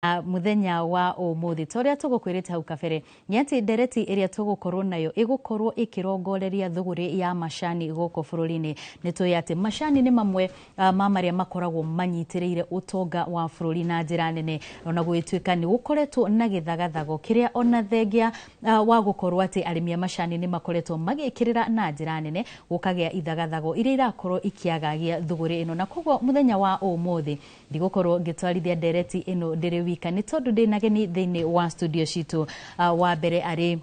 Muthenya wa umuthi ta uria tugukwirite hau kabere ni ati ndereti iria tugukorwo nayo igukorwo ikirongoreria thuguri ya macani guku bururi-ini. Ni tui ati macani ni mamwe ma maria makoragwo manyitiriire utonga wa bururi na njira nene, ona gwituika ni gukoretwo na githagathago kiria ona thengia wa gukorwo ati arimi a macani ni makoretwo magikirira na njira nene, gukagia ithagathago iria irakorwo ikiagagia thuguri ino. Na koguo muthenya wa umuthi ndigukorwo ngitwarithia ndereti ino ndiri wika, ni tondu ndina ageni thiini wa studio citu. Wa mbere ari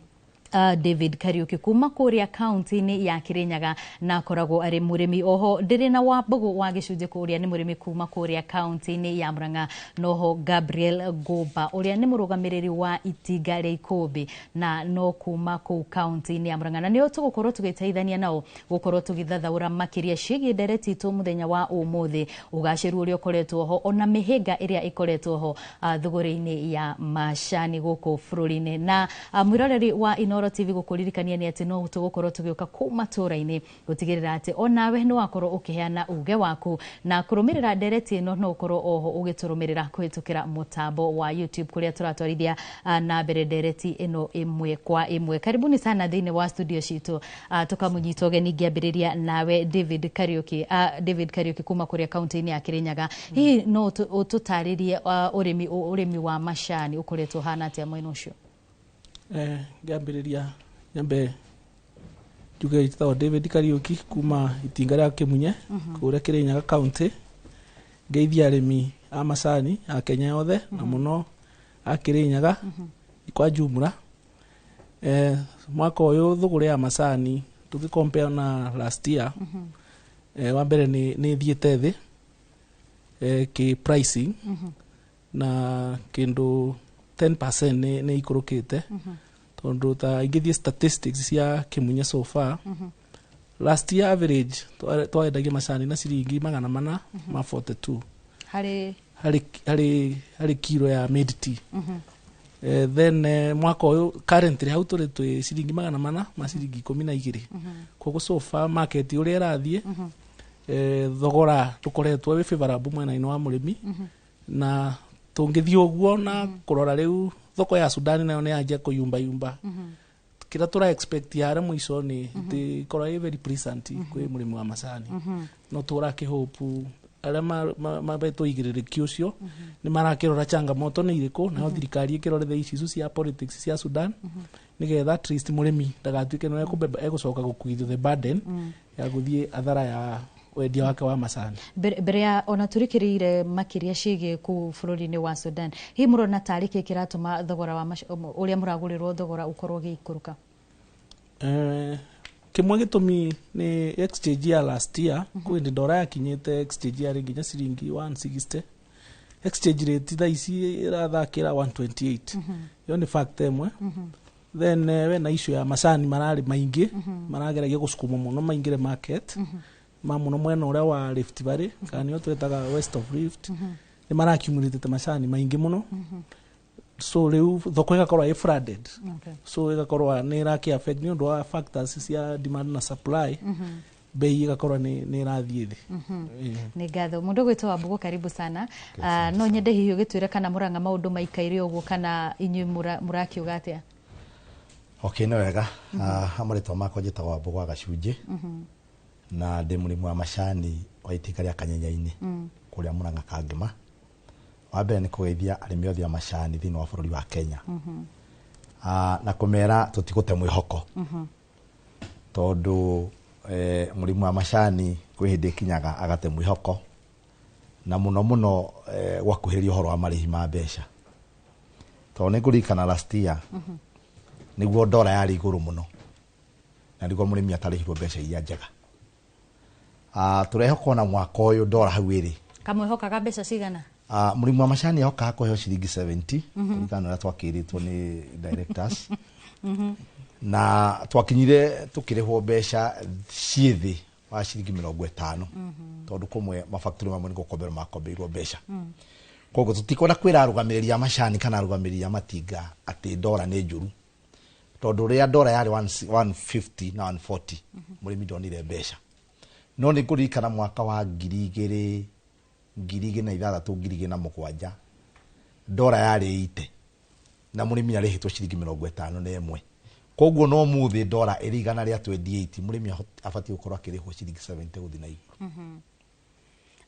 David Kariuki kuma kuria kaunti-inĩ ya Kirinyaga na akoragwo arĩ mũrĩmi. Oho ndĩrĩ na Wambũgũ wa Gĩcunjĩ kũrĩa nĩ mũrĩmi kuma kũrĩa kaunti-inĩ ya Murang'a, noho Gabriel Ngũmba ũrĩa nĩ mũrũgamĩrĩri wa itinga rĩa ikũmbĩ na no kuma kũu kaunti-inĩ ya Murang'a, na nĩo tũgũkorwo tũgĩteithania nao gũkorwo tũgĩthathaũra makĩria ciĩgiĩ ndereti itũ mũthenya wa ũmũthĩ, ũgacĩru ũrĩa ũkoretwo ho ona mĩhĩnga ĩrĩa ĩkoretwo ho thũgũrĩ-inĩ ya macani gũkũ bũrũri-inĩ. Na mwĩroreri wa Inooro TV, gũkũririkania nĩ atĩ no tũgũkorwo tũgĩũka kũu matũra-inĩ gũtigĩrĩra atĩ onawe nĩ wakorwo ũkĩheana uge waku na kũrũmĩrĩra ndereti ĩno. No ũkorwo oho ũgĩtũrũmĩrĩra kũhĩtũkĩra mũtambo wa YouTube kũrĩa tũratwarithia na mbere ndereti ĩno ĩmwe kwa ĩmwe. Karibuni sana thĩinĩ wa studio citũ. Tũkamũnyita ũgeni ngĩambĩrĩria nawe David Kariuki, David Kariuki kuma kũrĩa kaunti-inĩ ya Kirinyaga. Hihi no ũtũtarĩrie ũrĩmi wa macani ũkoretwo ũhana atĩa mwena ũcio? Ngĩambĩrĩria nyambe njuge njĩtagwo David Kariuki kuma itinga rĩa Kĩmunye kũrĩa Kĩrĩnyaga County. Ngeithia arĩmi a macani a Kenya yothe na mũno a Kĩrĩnyaga kwa jumla. Mwaka ũyũ thũgũrĩ ya macani tũgĩ compare na last year, wa mbere nĩ ĩthiĩte thĩ kĩ pricing na kĩndũ 10% nĩ ikũrũkĩte, tondũ ta ingĩthiĩ statistics cia Kĩmunye so far, last year average twaendagia macani na ciringi 442 harĩ harĩ kiro ya made tea. Then mwaka ũyũ currently hau tũrĩ twĩ ciringi magana mana ma ciringi 12. Koguo so far market ũrĩa ĩrathiĩ, thogora ndũkoretwo wĩ favorable mwena-inĩ wa mũrĩmi, na tũngĩthiĩ ũguo na kũrora rĩu thoko ya Sudan nayo nĩ yanjia kũyumbayumba, kĩrĩa tũra expect harĩa mũico nĩ ĩkorwo ĩ very pleasant kwĩ mũrĩmi wa macani. No tũrakĩhope arĩa mabetwo igĩrĩrĩki ũcio nĩ marakĩrora changamoto nĩ irĩkũ, nayo thirikari ĩkĩrore the issues cia politics cia Sudan, nĩgetha at least mũrĩmi ndagatuĩke nĩwe egũcoka gũkuithio the burden ya gũthiĩ athara ya wendia wake wa macani. Mbere ya ona tũrikĩrĩire makĩria ciĩgiĩ kũu bũrũri-inĩ wa Sudan, hihi mũrona tarĩ kĩ kĩratũma thogora wa ũrĩa mũragũrĩrwo thogora ũkorwo ũgĩikũrũka? Kĩmwe gĩtũmi nĩ exchange ya last year. Kwĩ hĩndĩ ndora yakinyĩte exchange yarĩ nginya ciringi 160. Exchange rate thaa ici ĩrathakĩra 128. Ĩyo nĩ factor ĩmwe. Then wena issue ya macani mararĩ maingĩ, marageragia gũcukuma mũno maingĩre market ma mũno mwena ũrĩa wa Rift Valley, kana nĩyo twĩtaga West of Rift, nĩ maraccumulate macani maingĩ mũno, so rĩu thoko ĩgakorwo ĩ flooded. So ĩgakorwo nĩ ĩrakĩ affect nĩ ũndũ wa factors cia demand na supply, bei ĩgakorwo nĩ ĩrathiĩ thĩ. Nĩ ngatho. Mũndũ ũgwĩtwo Wambũgũ, karibu sana. No nyende hihi ũgĩtwĩre kana Mũrang'a maũndũ maikaire ũguo kana inyuĩ mũrakiuga atĩa? Okay, nĩ wega. Marĩtwa makwa njĩtagwo Wambũgũ wa Gacunjĩ na ndĩ mũrĩmi wa macani wa itinga rĩa Kanyenya-inĩ kũrĩa Mũrang'a Kangema. Wa mbere nĩ kũgeithia arĩmi othe a macani thĩinĩ wa bũrũri wa Kenya na kũmera tũtigũte mwĩhoko, tondũ mũrĩmi wa macani kwĩ hĩndĩ ĩkinyaga agate mwĩhoko, na mũno mũno gwakuhĩrĩria ũhoro wa marĩhi ma mbeca, tondũ nĩ ngũririkana last year nĩguo ndora yarĩ igũrũ mũno na nĩguo mũrĩmi atarĩhirwo mbeca iria njega. Tũrehoka ona mwaka ũyũ ndora hau ĩrĩ. Kamwehokaga mbeca cigana? Mũrĩmi wa macani ahokaga kũheo ciringi 70 kũringana na ũrĩa twakĩrĩtwo nĩ directors, na twakinyire tukĩrĩhwo mbeca ciĩ thĩ wa ciringi 50, tondũ kũmwe mafactory mamwe nĩ gũkomberwo makombeirwo mbeca. Koguo tũtikwenda kwĩra arũgamĩrĩri a macani kana arũgamĩrĩri a matinga atĩ ndora nĩ njũru, tondũ rĩrĩa ndora yarĩ 150 na 140 mũrĩmi ndonire mbeca. No nĩ ngũririkana mwaka wa 2006, 2007, Ndora yarĩ 80 na mũrĩmi arĩhĩtwo ciringi 51. Koguo no mũthĩ ndora ĩrĩ 128, mũrĩmi abatiĩ gũkorwo akĩrĩhwo ciringi 70 gũthiĩ na igũrũ.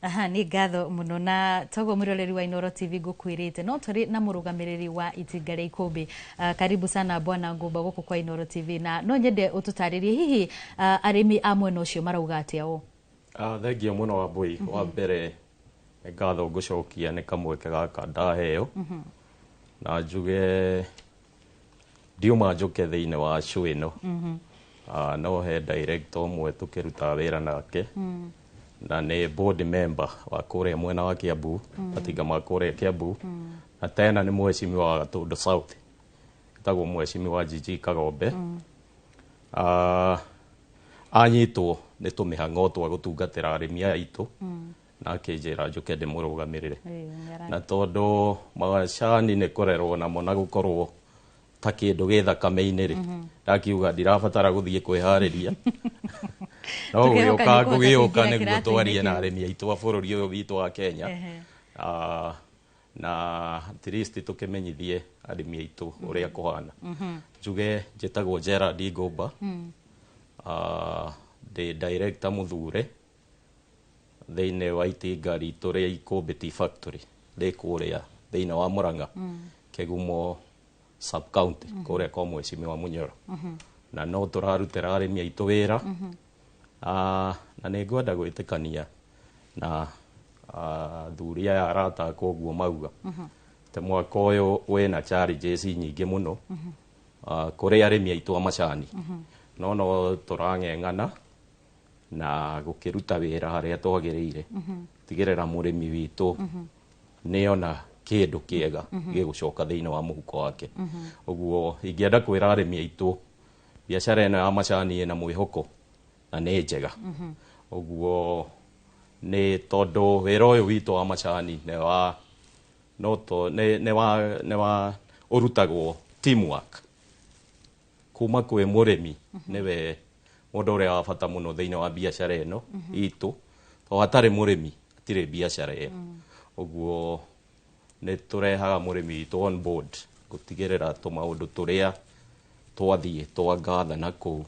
Aha, nĩ ngatho mũno. Na toguo mwĩroreri wa Inooro TV ngũkwĩrĩte no tũrĩ na mũrũgamĩrĩri wa itinga rĩa ikũmbĩ. Karibu sana bwana Ngũmba gũkũ kwa Inooro TV, na no nyende ũtũtarĩrie hihi arĩmi a mwena ũcio marauga atĩa o. Thengio mũno Wambui. Wa mbere nĩ ngatho ngũcokia nĩ kamweke gaka ndaheo, na njuge ndiuma njũke thĩinĩ wa show ĩno. No he director ũmwe tũkĩrutaga wĩra nake na nĩ board member wa kũrĩa mwena wa Kiambu, matinga ma kũrĩa Kiambu, na tena nĩ mheshimiwa wa Gatũndũ South, etagwo mheshimiwa Gigi Kagombe. Anyitwo nĩ tũmĩhang'o twa gũtungatĩra arĩmi aya aitũ na akĩnjĩra njũke ndĩmũrũgamĩrĩre, na tondũ macani nĩ kũrerwo namo na gũkorwo ta kĩndũ gĩ thakame-inĩ rĩ, ndakiuga ndirabatara gũthiĩ kwĩharĩria, no Tũkĩhoka gũgĩũka nĩũkũhota ngũgĩũka kũingĩra nĩguo kĩratũ-inĩ twarie na kĩu. Arĩmi aitũ a bũrũri ũyũ witũ wa Kenya. Na at least tũkĩmenyithie arĩmi aitũ ũrĩa kũhana. Njuge njĩtagwo Gerald Ngũmba. Ndĩ director mũthure thĩinĩ wa itinga ritũ rĩa Ikũmbĩ Tea Factory rĩ kũrĩa thĩinĩ wa Murang'a, Kĩgumo sub county, kũrĩa kwa mheshimiwa Munyoro, na no tũrarutĩra arĩmi aitũ wĩra. Na nĩ ngwenda gwĩtĩkania na athuri aya arata akwa ũguo mauga atĩ mwaka ũyũ wĩna challenges nyingĩ mũno kũrĩ arĩmi aitũ a macani, no tũrang'eng'ana na gũkĩruta wĩra harĩa twagĩrĩire tigĩrĩra mũrĩmi witũ nĩona kĩndũ kĩega gĩgũcoka thĩinĩ wa mũhuko wake. Ũguo ingĩenda kwĩra arĩmi aitũ biacara ĩno ya macani ĩna mwĩhoko na nĩ njega. Ũguo nĩ tondũ wĩra ũyũ witũ wa macani nĩ wa no to nĩ wa nĩ wa ũrutagwo teamwork kuma kwĩ mũrĩmi, nĩwe mũndũ ũrĩa wa bata mũno thĩinĩ wa biacara ĩno itũ, to hatarĩ mũrĩmi hatirĩ biacara ĩyo. Ũguo nĩ tũrehaga mũrĩmi witũ on board gũtigĩrĩra tũmaũndũ tũrĩa twathiĩ twangatha na kũu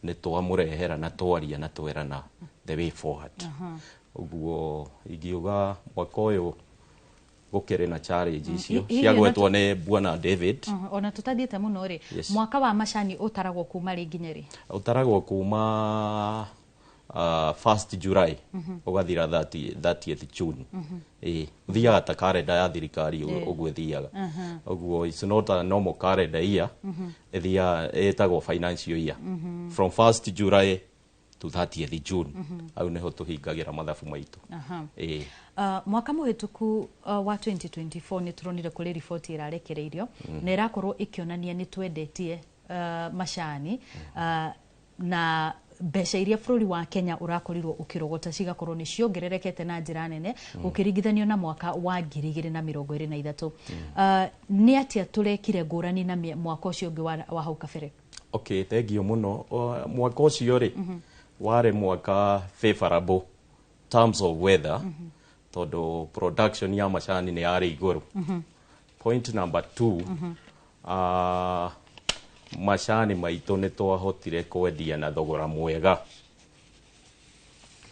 nĩ twamũrehera na twaria na twerana the way forward. Ũguo ingiuga mwaka ũyũ gũkĩrĩ na challenge icio Hihi ciagwetwo nĩ bwana David. Ona tũtathiĩte mũno rĩ, Yes. mwaka wa macani ũtaragwo kuma rĩ nginya rĩ? Ũtaragwo kuma 1st July ũgathira 30, 30th June. Ĩĩ, ũthiaga ta karenda ya thirikari ũguo ĩthiaga. Ũguo it's not a normal calendar year, ĩthiaga ĩtagwo financial year from 1st July to 30th June. Hau nĩho tũhingagĩra mathabu maitũ. Ĩĩ. Mwaka mũhĩtũku wa 2024 nĩ tũronire kũrĩ riboti ĩrarekereirio na ĩrakorwo ĩkĩonania nĩ twendetie macani na mbeca iria bũrũri wa Kenya ũrakorirwo ũkĩrogota cigakorwo nĩ ciongererekete na njĩra nene gũkĩringithanio na mwaka wa 2023. Nĩ atĩa tũrekire ngũrani na mwaka ũcio ũngĩ wa hau kabere? Okay, thengio mũno. Mwaka ũcio rĩ warĩ mwaka favorable terms of weather, tondũ production ya macani nĩ yarĩ igũrũ. Point number two, macani maitũ nĩ twahotire kwendia na thogora mwega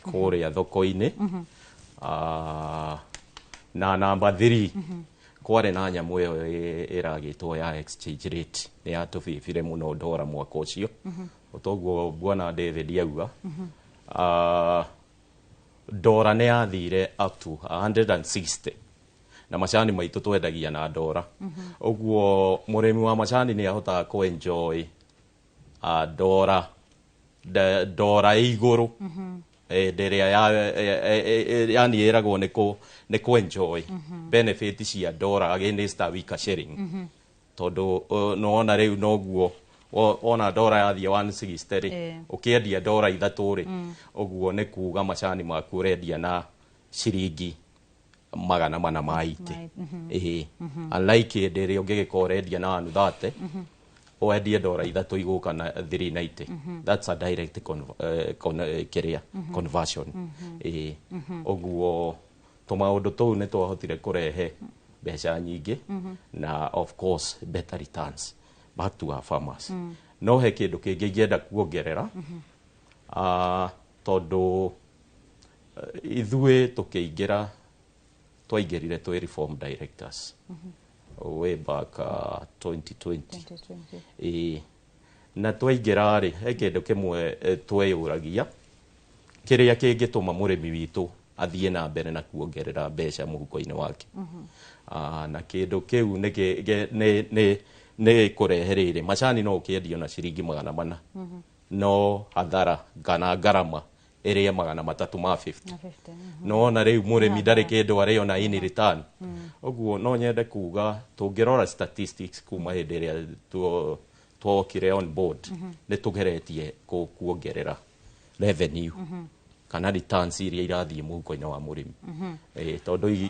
kũrĩa thoko-inĩ. Na number three, kwarĩ na nyamũ ĩyo ĩragĩtwo ya exchange rate, nĩ yatũbĩbire mũno ndora mwaka ũcio. Toguo bwana David auga, ndora nĩ yathire up to 160 na macani maitũ twendagia na ndora. Ũguo mũrĩmi wa macani nĩ ahotaga kũ enjoy ndora ndora ĩ igũrũ hĩndĩ ĩrĩa yani ĩragwo nĩ kũ enjoy benefit cia ndora against a weaker shilling, tondũ nĩwona rĩu noguo wona ndora yathiĩ 160 rĩ, ũkĩendia ndora ithatũ rĩ, ũguo nĩ kuga macani maku ũrendia na ciringi 480. Ĩĩ, unlike hĩndĩ ĩrĩa ũngĩgĩkorwo ũrendia na 130, wendie ndora ithatũ igũka na 390. That's a direct kĩrĩa conversion. Ĩĩ, ũguo tũmaũndũ tũu nĩ twahotire kũrehe Mbeca nyingĩ na of course better returns back to our farmers. No he kĩndũ kĩngĩ ingĩenda kuongerera, tondũ ithuĩ tũkĩingĩra twaingĩrire twĩ reform directors way back 2020. Ĩĩ, na twaingĩra rĩ, he kĩndũ kĩmwe tweyũragia kĩrĩa kĩngĩtũma mũrĩmi witũ athiĩ na mbere na kuongerera mbeca mũhuko-inĩ wake. Na kĩndũ kĩu nĩ nĩ kũrehe rĩrĩ macani no ũkĩendio na ciringi 400, no hathara kana ngarama ĩrĩa 350. Na 50. No na rĩu mũrĩmi ndarĩ kĩndũ arĩona in return. Ũguo no nyende kuga tũngĩrora statistics kuma hĩndĩ ĩrĩa twokire on board, nĩ tũgeretie kuongerera revenue kana returns iria irathiĩ mũhuko-inĩ wa mũrĩmi. Tondũ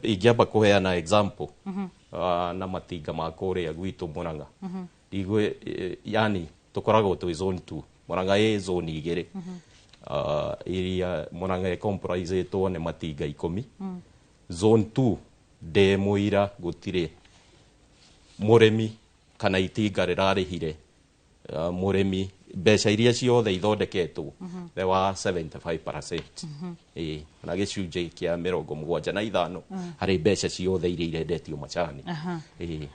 ingĩamba kũheana example na matinga ma kũrĩa gwitũ Murang'a, ndigũ yani tũkoragwo twĩ zone 2. Murang'a ĩ zone igĩrĩ, iria Murang'a ĩcomprisĩtwo nĩ matinga 10. Zone 2 ndĩ mũira gũtirĩ mũrĩmi kana itinga rĩrarĩhire mũrĩmi mbeca iria ciothe ithondeketwo thĩ wa 75%, ĩĩ, na gĩcunjĩ kĩa 75 harĩ mbeca ciothe iria irendetio macani. Ĩĩ.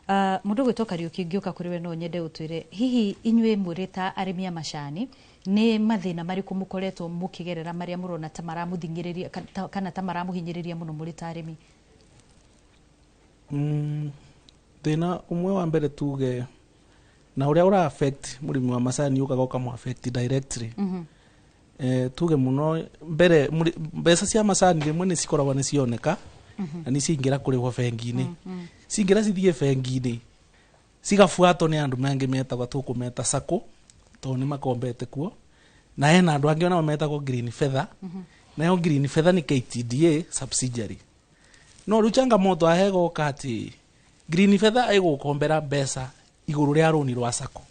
Mũndũ gwĩtwo Kariũki, ngĩũka kũrĩ we no nyende ũtwĩre hihi inyuĩ mũrĩ ta arĩmi a macani nĩ mathĩna marĩkũ mũkoretwo mũkĩgerera marĩa mũrona ta maramũthing'ĩrĩria kana ta maramũhinyĩrĩria mũno mũrĩ ta arĩmi? Thĩna ũmwe wa mbere tuge na ũrĩa ũra affect mũrĩmi wa macani ũkaga ũkamũ affect directly, tuge mũno mbere mbeca cia macani rĩmwe nĩ cikoragwo nĩ cioneka na nĩ ciaingĩra kũrĩhwo bengi-inĩ. Cingĩra cithiĩ bengi-inĩ cigabuatwo nĩ andũ mangĩ metagwo, tũkũmeta sacco, tondũ nĩ makombete kuo, na hena andũ angĩ onao metagwo Green Feather. Nayo Green Feather nĩ KTDA subsidiary. No rĩu changamoto ahegoka atĩ Green Feather ĩgũkombera mbeca igũrũ rĩa rũni rwa sacco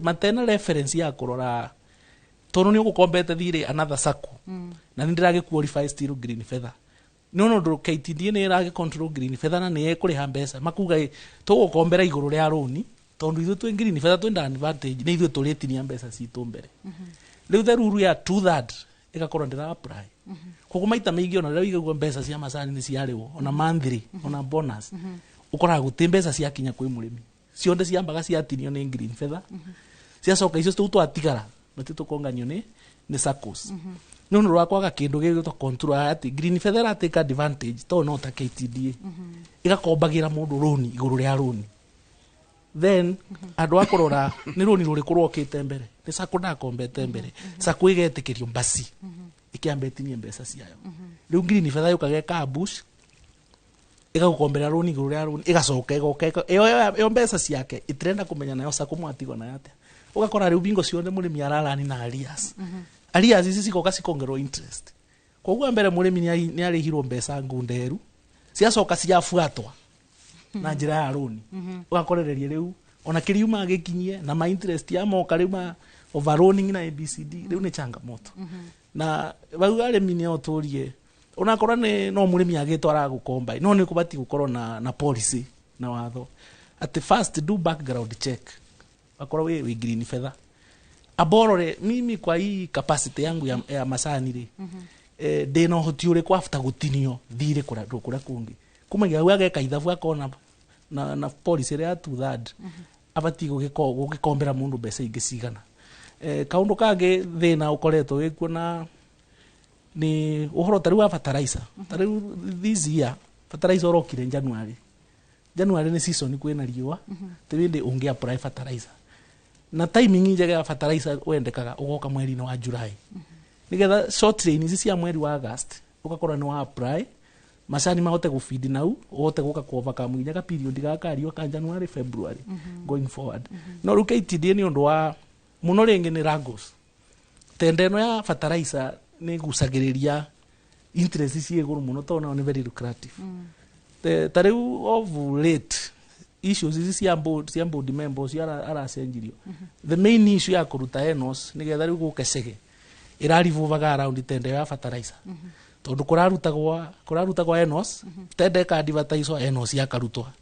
matena reference ya kũrora tondũ nĩ ũgũkombete thirĩ another sacco na nĩ ndĩragĩ qualify still Green Feather. No ndũ KTDA nĩ ĩragĩ control Green Feather na nĩ ĩkũrĩha mbeca makuga tũgũkombera igũrũ rĩa rũni tondũ ithuĩ twĩ Green Feather twĩna advantage, nĩ ithuĩ tũrĩtinia mbeca citũ mbere. Rĩu the rule ya two third ĩgakorwo ndĩra apply. Koguo maita maingĩ ona rĩrĩa wĩigagua mbeca cia macani nĩ ciarĩhwo, ona monthly ona bonus, ũkoraga gũtĩ mbeca ciakinya kwĩ mũrĩmi. Ciothe ciambaga ciatinio nĩ Green Feather, ciacoka icio tũu twatigara natio tũkonganio nĩ saccos. No nĩ rwa kwaga kĩndũ gĩgwĩtwo control atĩ Green Feather ĩratake advantage tondũ no ta KTDA ĩgakombagĩra mũndũ rũni igũrũ rĩa rũni. Then andũ a kũrora nĩ rũni rũrĩkũ rwokĩte mbere, nĩ sacco ndakombete mbere, sacco ĩgetĩkĩrio mbasi ĩkĩamba ĩtinie mbeca ciayo. Rĩu Green Feather yũkaga ĩkambush ĩgagũkombera rũni igũrũ rĩa rũni, ĩgacoka ĩgoka ĩyo mbeca ciake ĩtirenda kũmenya nayo sacco mwatigwo nayo atĩa. Ũgakora rĩu bingo ciothe mũrĩmi ararani na arrears. Arrears ici cigoka cikongerwo interest. Koguo mbere mũrĩmi nĩ arĩhirwo mbeca ngunderu ciacoka ciabuatwa na njĩra ya rũni. Ũgakorereria rĩu ona kĩriuma gĩkinyie na ma interest ya moka rĩu ma overloaning na ABCD rĩu nĩ changamoto. Na bau arĩmi nĩ otũrie onakorwo nĩ no mũrĩmi agĩtwara gũkomba, no nĩ kũbatiĩ gũkorwo na policy na watho atĩ first do background check. Akorwo wĩ Green Feather aborore mimi kwa hii capacity yangu ya macani rĩ, ndĩna ũhoti ũrĩkũ after gũtinio thirĩ kũrĩa kũngĩ kumagia hau ageka ithabu akona na policy ĩrĩa ya two third abatiĩ gũgĩkombera mũndũ mbeca ingĩ cigana. Kaũndũ kangĩ thĩna ũkoretwo wĩkuo na nĩ ũhoro ta rĩu wa fertilizer. Ta rĩu this year fertilizer ũrokire January. January nĩ season kwĩna riũa, ti hĩndĩ ũngĩ apply fertilizer, na timing njega ya fertilizer wendekaga ũgoka mweri-inĩ wa July nigetha short rain ici cia mweri wa August ũgakorwo nĩ wa apply macani mahote gũbidi nau ũhote gũka ku overcome nginya ka period gaka riũa ka January, February going forward. No rĩu KTDA nĩ ũndũ wa mũno rĩngĩ nĩ Lagos tenda ĩno ya fertilizer nĩ ĩgucagĩrĩria interest ciĩ igũrũ mũno tondũ nao nĩ very lucrative. Ta rĩu of late issues ici cia board member ũcio aracenjirio, the main issue ya kũruta Enos nĩgetha rĩu gũke cege ĩrarivuvaga around tenda ya fertilizer. Tondu kurarutagwa enos tende ka advertise enos yakarutwa,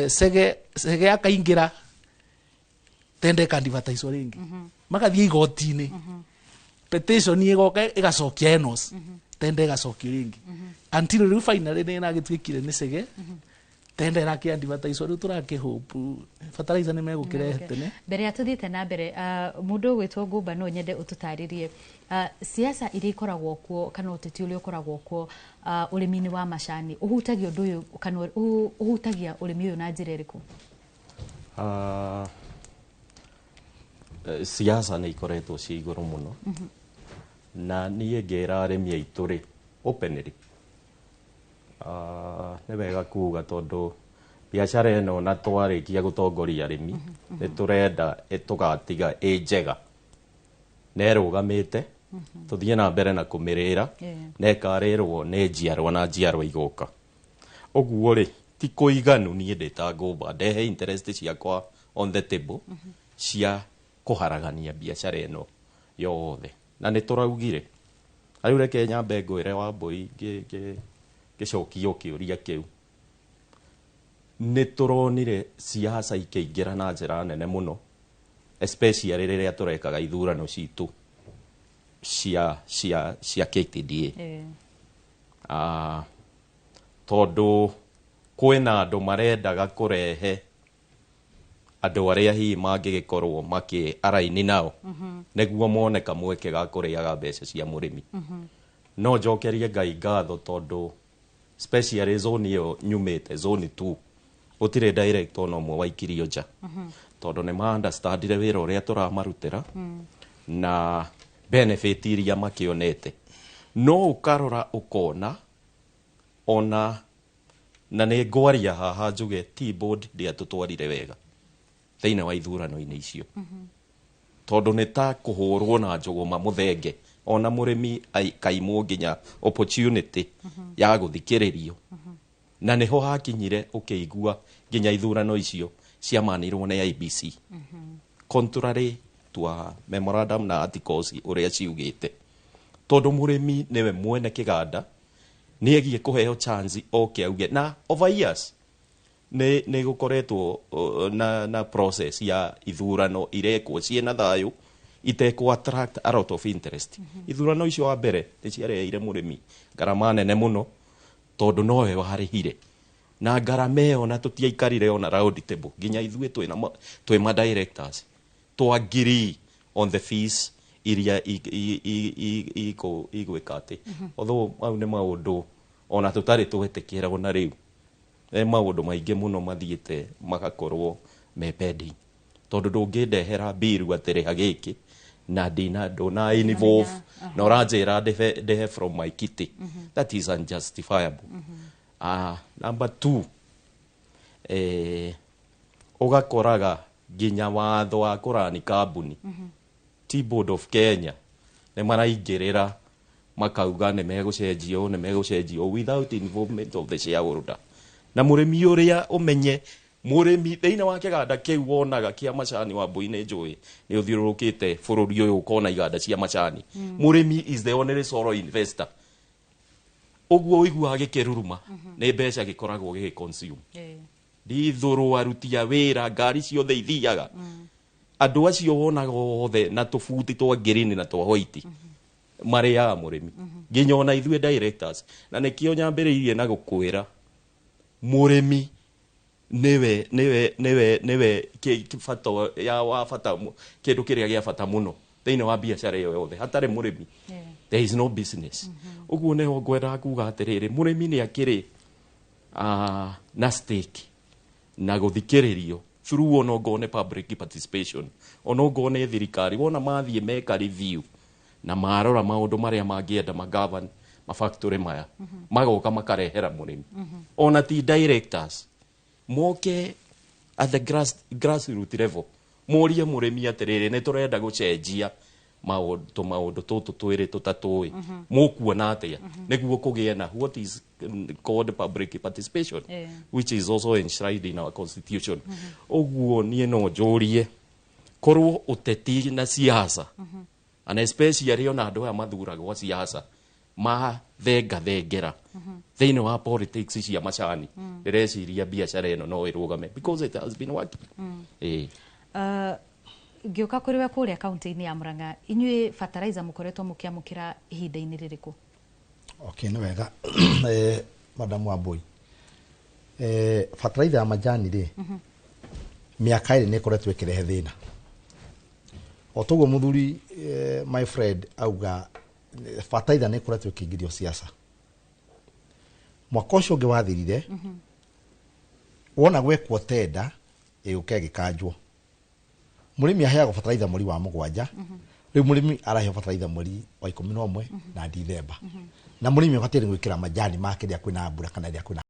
sege akaingira, tende ka advertise ringi, magathie igoti-inĩ, petition igoka igacokia enos, tende igacokio ringi, until riu finally nĩ ĩragĩtuĩkire nĩ cege tende ĩrakĩ advertise. Rĩu tũrakĩhope fertilizer nĩ megũkĩrehe tene. Mbere ya tuthiĩte na mbere, mũndũ ũgwĩtwo Ngũmba, no nyende ũtũtarĩrie siasa iria ikoragwo kuo kana ũteti ũrĩa ũkoragwo kuo ũrĩmi-inĩ wa macani ũhutagia ũndũ ũyũ kana ũhutagia ũrĩmi ũyũ na njĩra ĩrĩkũ? Siasa nĩ ikoretwo ciĩ igũrũ mũno, na niĩ ngĩra arĩmi aitũ rĩ openly, nĩ wega kuga tondũ biacara ĩno na twarĩkia gũtongoria arĩmi nĩ tũrenda tũgatiga ĩ njega na ĩrũgamĩte, tũthiĩ na mbere na kũmĩrĩra na ĩkarĩrwo nĩ njiarwa na njiarwa igoka. Ũguo rĩ, ti kũiganu niĩ ndĩ ta Ngũmba ndehe interest ciakwa on the table cia kũharagania biacara ĩno yothe, na nĩ tũraugire rĩu reke nyambe ngwĩre Wambũi, ngĩcokia kĩũria kĩu, nĩ tũronire siasa ikĩingĩra na njĩra nene mũno, especially rĩrĩa tũrekaga ithurano citũ cia KTDA. Tondũ kwĩna andũ marendaga kũrehe andũ arĩa hihi mangĩgĩkorwo makĩ araini nao nĩguo mone kamweke ga kũrĩaga mbeca cia mũrĩmi. No njokerie Ngai ngatho tondũ especially zone ĩyo nyumĩte, zone 2, gũtirĩ director ona ũmwe waikirio nja, tondũ nĩ ma understandire wĩra ũrĩa tũramarutĩra na benefit iria makĩonete. No ũkarora ũkona ona na nĩ ngwaria haha njuge Tea Board ndĩatũtwarire wega thĩinĩ wa ithurano-inĩ icio, tondũ nĩ ta kũhũrwo na njũgũma mũthenge, ona mũrĩmi kaimwo nginya opportunity ya gũthikĩrĩrio, na nĩho hakinyire ũkĩigua nginya ithurano icio ciamanirwo nĩ IEBC contrary to a memorandum na articles ũrĩa ciugĩte, tondũ mũrĩmi nĩwe mwene kĩganda, nĩ egiĩ kũheo chance oke auge. Na over years nĩ gũkoretwo na process ya ithurano irekwo ciĩna thayũ, itekũ attract a lot of interest. Ithurano icio wa mbere nĩ ciareheire mũrĩmi ngarama nene mũno, tondũ nowe warĩhire na ngarama ĩyo, na tũtiaikarire ona round table. Nginya ithuĩ twĩ ma directors twa agree on the fees iria igwĩka atĩ, although mau nĩ maũndũ ona tũtarĩ twetĩkĩra. Ona rĩu e maũndũ maingĩ mũno mathiĩte magakorwo me pending, tondũ ndũngĩndehera biru atĩ rĩha gĩkĩ na ndina ndũna involve na ũranjĩra ndĩhe from my kitty. That is unjustifiable. Number two, ũgakoraga nginya watho wa kũrani kambuni, Tea Board of Kenya nĩ maraingĩrĩra makauga nĩ megũcenjio ũũ, nĩ megũcenjio ũũ, without involvement of the shareholder na mũrĩmi ũrĩa. Ũmenye mũrĩmi thĩinĩ wa kĩganda kĩu wonaga kĩa macani wa mbui-nĩ njũĩ nĩ ũthiũrũrũkĩte bũrũri ũyũ ũkona iganda cia macani, mũrĩmi is the only sole investor. Ũguo ũiguaga gĩkĩruruma nĩ mbeca gĩkoragwo gĩgĩ consume, ndithũrũ, aruti a wĩra, ngari ciothe ithiaga, andũ acio wonaga othe na tũbuti twa green na twa white marĩaga mũrĩmi, nginya ona ithuĩ directors. Na nĩkĩo nyambĩrĩirie na gũkwĩra mũrĩmi nĩwe bata ya wa bata, kĩndũ kĩrĩa gĩa bata mũno thĩinĩ wa biacara ĩyo yothe. Hatarĩ mũrĩmi, there is no business. Ũguo nĩho ngwendaga kuga atĩrĩrĩ, mũrĩmi nĩ akĩrĩ na stake na gũthikĩrĩrio through ona ongorwo nĩ public participation, ona ongorwo nĩ thirikari wona mathiĩ meka review na marora maũndũ marĩa mangĩenda magovern mafactory maya, magoka makarehera mũrĩmi, ona ti directors moke at the grassroot level, morie mũrĩmi atĩrĩrĩ, nĩ tũrenda gũcenjia maũndũ tũmaũndũ tũtũ twĩrĩ tũtatũ ĩ, mũkuona atĩa, nĩguo kũgĩe na what is called public participation, which is also enshrined in our constitution. Ũguo niĩ no njũrie korwo ũteti na siasa, and especially ona andũ aya mathuragwo siasa Mathengathengera thĩinĩ wa politics cia macani, ndĩreciria biacara ĩno no ĩrũgame because it has been working. Ĩĩ. Ngĩũka kũrĩ we kũrĩa kaunti-inĩ ya Murang'a, inyuĩ fertilizer mũkoretwo mũkĩamũkĩra ihinda-inĩ rĩrĩkũ? Okay, nĩ wega. Madam Wambui, fertilizer ya majani rĩ, mĩaka ĩrĩ nĩ ĩkoretwo ĩkĩrehe thĩna. O toguo mũthuri, my friend auga, fertilizer nĩ ĩkoretwo ĩkĩingĩrio siasa. Mwaka ũcio ũngĩ wathirire, wona gwekwo tenda, ĩgũka ĩgĩkanjwo. Mũrĩmi aheagwo fertilizer mweri wa 7, rĩu mũrĩmi araheo fertilizer mweri wa 11 na Dithemba, na mũrĩmi abatiĩ nĩ gwĩkĩra majani make rĩrĩa kwĩna mbura kana rĩrĩa kwĩna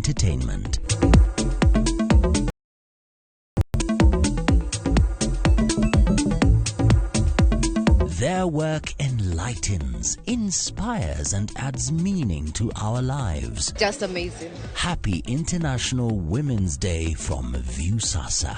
Entertainment. Their work enlightens, inspires, and adds meaning to our lives. Just amazing. Happy International Women's Day from Viusasa.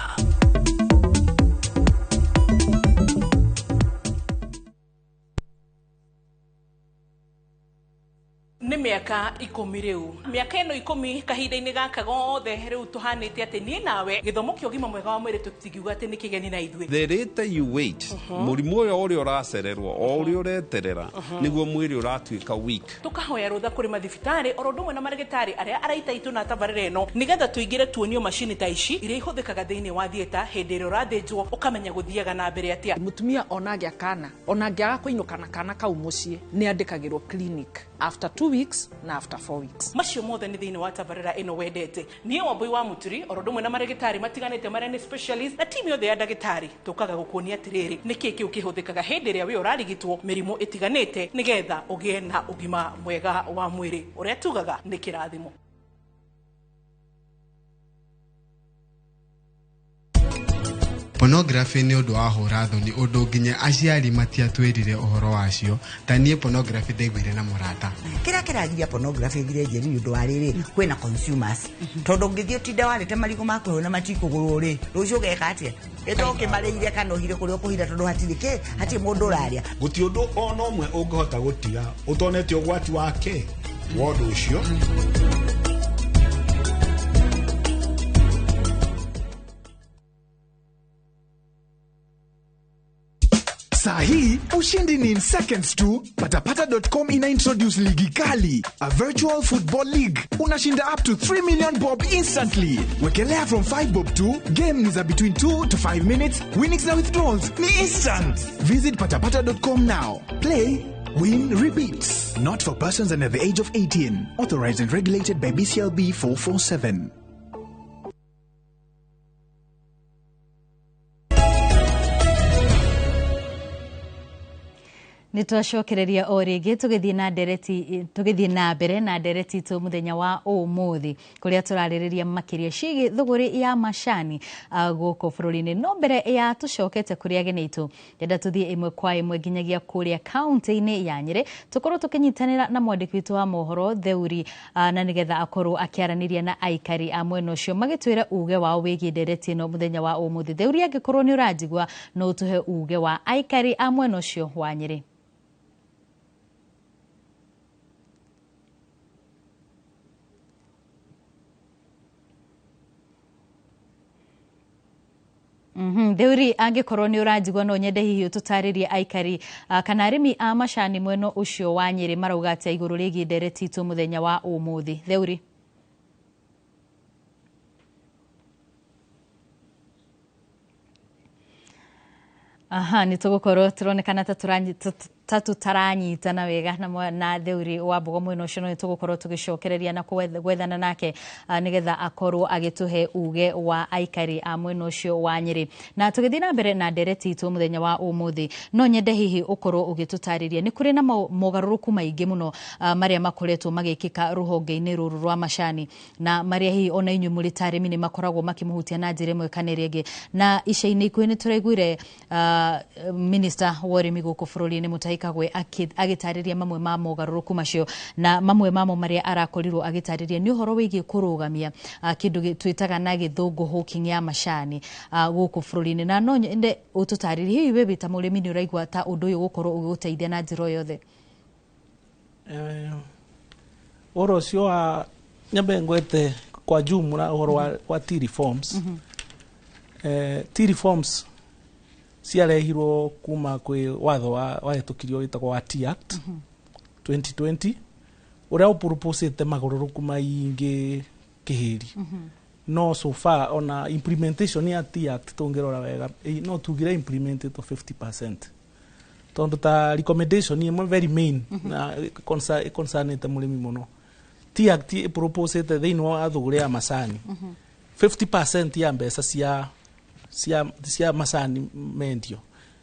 Nĩ mĩaka 10 rĩu, mĩaka ĩno 10 kahinda-inĩ gaka gothe rĩu tũhanĩte atĩ niĩ nawe gĩthomo kĩa ũgima mwega wa mwĩrĩ tũtingiuga atĩ nĩ kĩgeni na ithuĩ. The later you wait, mũrimũ ũyũ ũrĩa ũracererwo o ũrĩa ũreterera nĩguo mwĩrĩ ũratuĩka weak. Tũkahoya rũtha kũrĩ mathibitarĩ oro ũndũ ũmwe na marĩgĩtarĩ arĩa araita itũ na tabarĩra ĩno nĩgetha tũingĩre tuonio macini ta ici iria ihũthĩkaga thĩinĩ wa theatre hĩndĩ ĩrĩa ũrathĩnjwo ũkamenya gũthiaga na mbere atĩa. Mũtumia ona angĩa kana ona angĩaga kũinũka na kana kau mũciĩ nĩ andĩkagĩrwo clinic after 2 weeks na after 4 weeks. Macio mothe nĩ thĩinĩ wa tabarĩra ĩno wendete. Niĩ Wambui wa Mũturi oro ũndũ ũmwe na marĩgĩtarĩ matiganĩte marĩa nĩ specialist na timu yothe ya ndagĩtarĩ tũkaga gũkuonia atĩrĩrĩ nĩkĩ kĩu kĩhũthĩkaga hĩndĩ ĩrĩa wĩ ũrarigitwo mĩrimũ ĩtiganĩte nĩgetha ũgĩe na ũgima mwega wa mwĩrĩ ũrĩa tugaga nĩ kĩrathimo. Pornography nĩ ũndũ wa hũra thoni ũndũ nginya aciari matiatwĩrire ũhoro wacio. Ta niĩ pornography ndaiguire na mũrata. Kĩrĩa kĩragiria pornography ĩthire njeri nĩ ũndũ wa rĩrĩ kwĩna consumers, tondũ ũngĩthiĩ ũtinde warĩte marigũ maku na matikũgũrwo rĩ, rũciũ ũgeka atĩa? Ĩtokĩmarĩire kana ũhire kũrĩa ũkũhira tondũ hatirĩ kĩ, hatirĩ mũndũ ũrarĩa. Gũtirĩ ũndũ ona ũmwe ũngĩhota gũtiga ũtonete ũgwati wake wa ũndũ ũcio. Sahi, ushindi ni in seconds tu. Patapata.com ina introduce ligi kali, a virtual football league. Unashinda up to 3 million bob instantly. Wekelea from 5 bob to, game ni za between 2 to 5 minutes, winnings na withdrawals ni instant. Visit patapata.com now. Play, win, repeat. Not for persons under the age of 18. Authorized and regulated by BCLB 447. Nĩ twacokereria o rĩngĩ tũgĩthiĩ na ndereti, tũgĩthiĩ na mbere na ndereti itũ mũthenya wa ũmũthĩ kũrĩa tũrarĩrĩria makĩria ciĩgiĩ thũgũrĩ ya macani gũkũ bũrũri-inĩ. No mbere ya tũcokete kũrĩ ageni aitũ, ndĩrenda tũthiĩ ĩmwe kwa ĩmwe nginyagia kũrĩa kaunti-inĩ ya Nyĩrĩ tũkorwo tũkĩnyitanĩra na mwandĩki witũ wa mohoro Theuri, na nĩgetha akorwo akĩaranĩria na aikari a mwena ũcio magĩtwĩra uge wao wĩgiĩ ndereti ĩno mũthenya wa ũmũthĩ. Theuri, angĩkorwo nĩ ũranjigua no ũtũhe uge wa aikari a mwena ũcio wa Nyĩrĩ. Theuri, angĩkorwo nĩ ũranjigua no nyende hihi ũtũtarĩrie aikari kana arĩmi a macani mwena ũcio wa Nyĩrĩ marauga atĩa igũrũ rĩgiĩ ndereti itũ mũthenya wa ũmũthĩ. Theuri. Aha, nĩ tũgũkorwo tũronekana ta tũtaranyitana wega na Theuri wa Mbogo mwena ũcio, no nĩ tũgũkorwo tũgĩcokereria na gwethana nake nĩgetha akorwo agĩtũhe uge wa aikari a mwena ũcio wa Nyĩrĩ. Na tũgĩthiĩ na mbere na ndereti itũ mũthenya wa ũmũthĩ, no nyende hihi ũkorwo ũgĩtũtarĩria nĩ kũrĩ na mogarũrũku maingĩ mũno marĩa makoretwo magĩkĩka rũhonge-inĩ rũrũ rwa macani na marĩa hihi ona inyuĩ mũrĩ ta arĩmi nĩ makoragwo makĩmũhutia na njĩra ĩmwe kana ĩrĩa ĩngĩ. Na ica-inĩ ikuhĩ nĩ tũraiguire minister wa ũrĩmi gũkũ bũrũri-inĩ Mutahi Kagwe agĩtarĩria mamwe ma mogarũrũku macio, na mamwe mamo marĩa arakorirwo agĩtarĩria nĩ ũhoro wĩgiĩ kũrũgamia kĩndũ twĩtaga na gĩthũngũ hawking ya macani gũkũ bũrũri-inĩ. Na no nyende ũtũtarĩrie hihi we wĩ ta mũrĩmi nĩ ũraigua ta ũndũ ũyũ gũkorwo ũgĩgũteithia na njĩra o yothe? Ũhoro ũcio wa nyambe ngwete kwa jumla ũhoro wa tea reforms. Tea reforms ciarehirwo kuma kwĩ watho wahĩtũkirio wĩtagwo wa Tea Act 2020 ũrĩa ũpropose magarũrũku maingĩ kĩhĩri. No so far ona implementation ya Tea Act tũngĩrora wega no tugire implemented 50%, tondũ ta recommendation ĩmwe very main na ĩconcernĩte mũrĩmi mũno, Tea Act ĩproposĩte thĩinĩ wa thũgũrĩ ya macani 50% ya mbeca cia macani mendio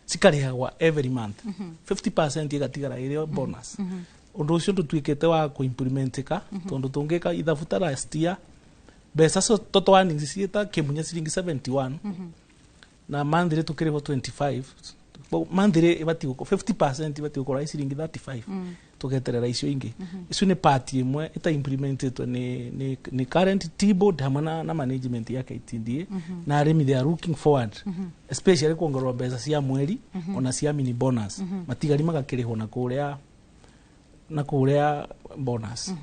cikarĩhagwa every month, 50% ĩgatigara ĩrĩ bonus. Ũndũ ũcio ndũtuĩkĩte wa kũimplementika tondũ tũngĩka ithabu ta last year Mbeca so total earnings ciĩta kĩmunya ciringi 71 na monthly tukĩrĩhwo 25. Monthly ĩbatiĩ 50% ĩbatiĩ gũkorwo ĩ ciringi 35, tugeterera icio ingĩ. Icio nĩ part ĩmwe ĩta implementetwo nĩ current tea board hamwe na management ya KTDA, na arĩmi they are looking forward especially kuongererwo mbeca cia mweri ona cia mini bonus, matigari magakĩrĩhwo na kũrĩa bonus.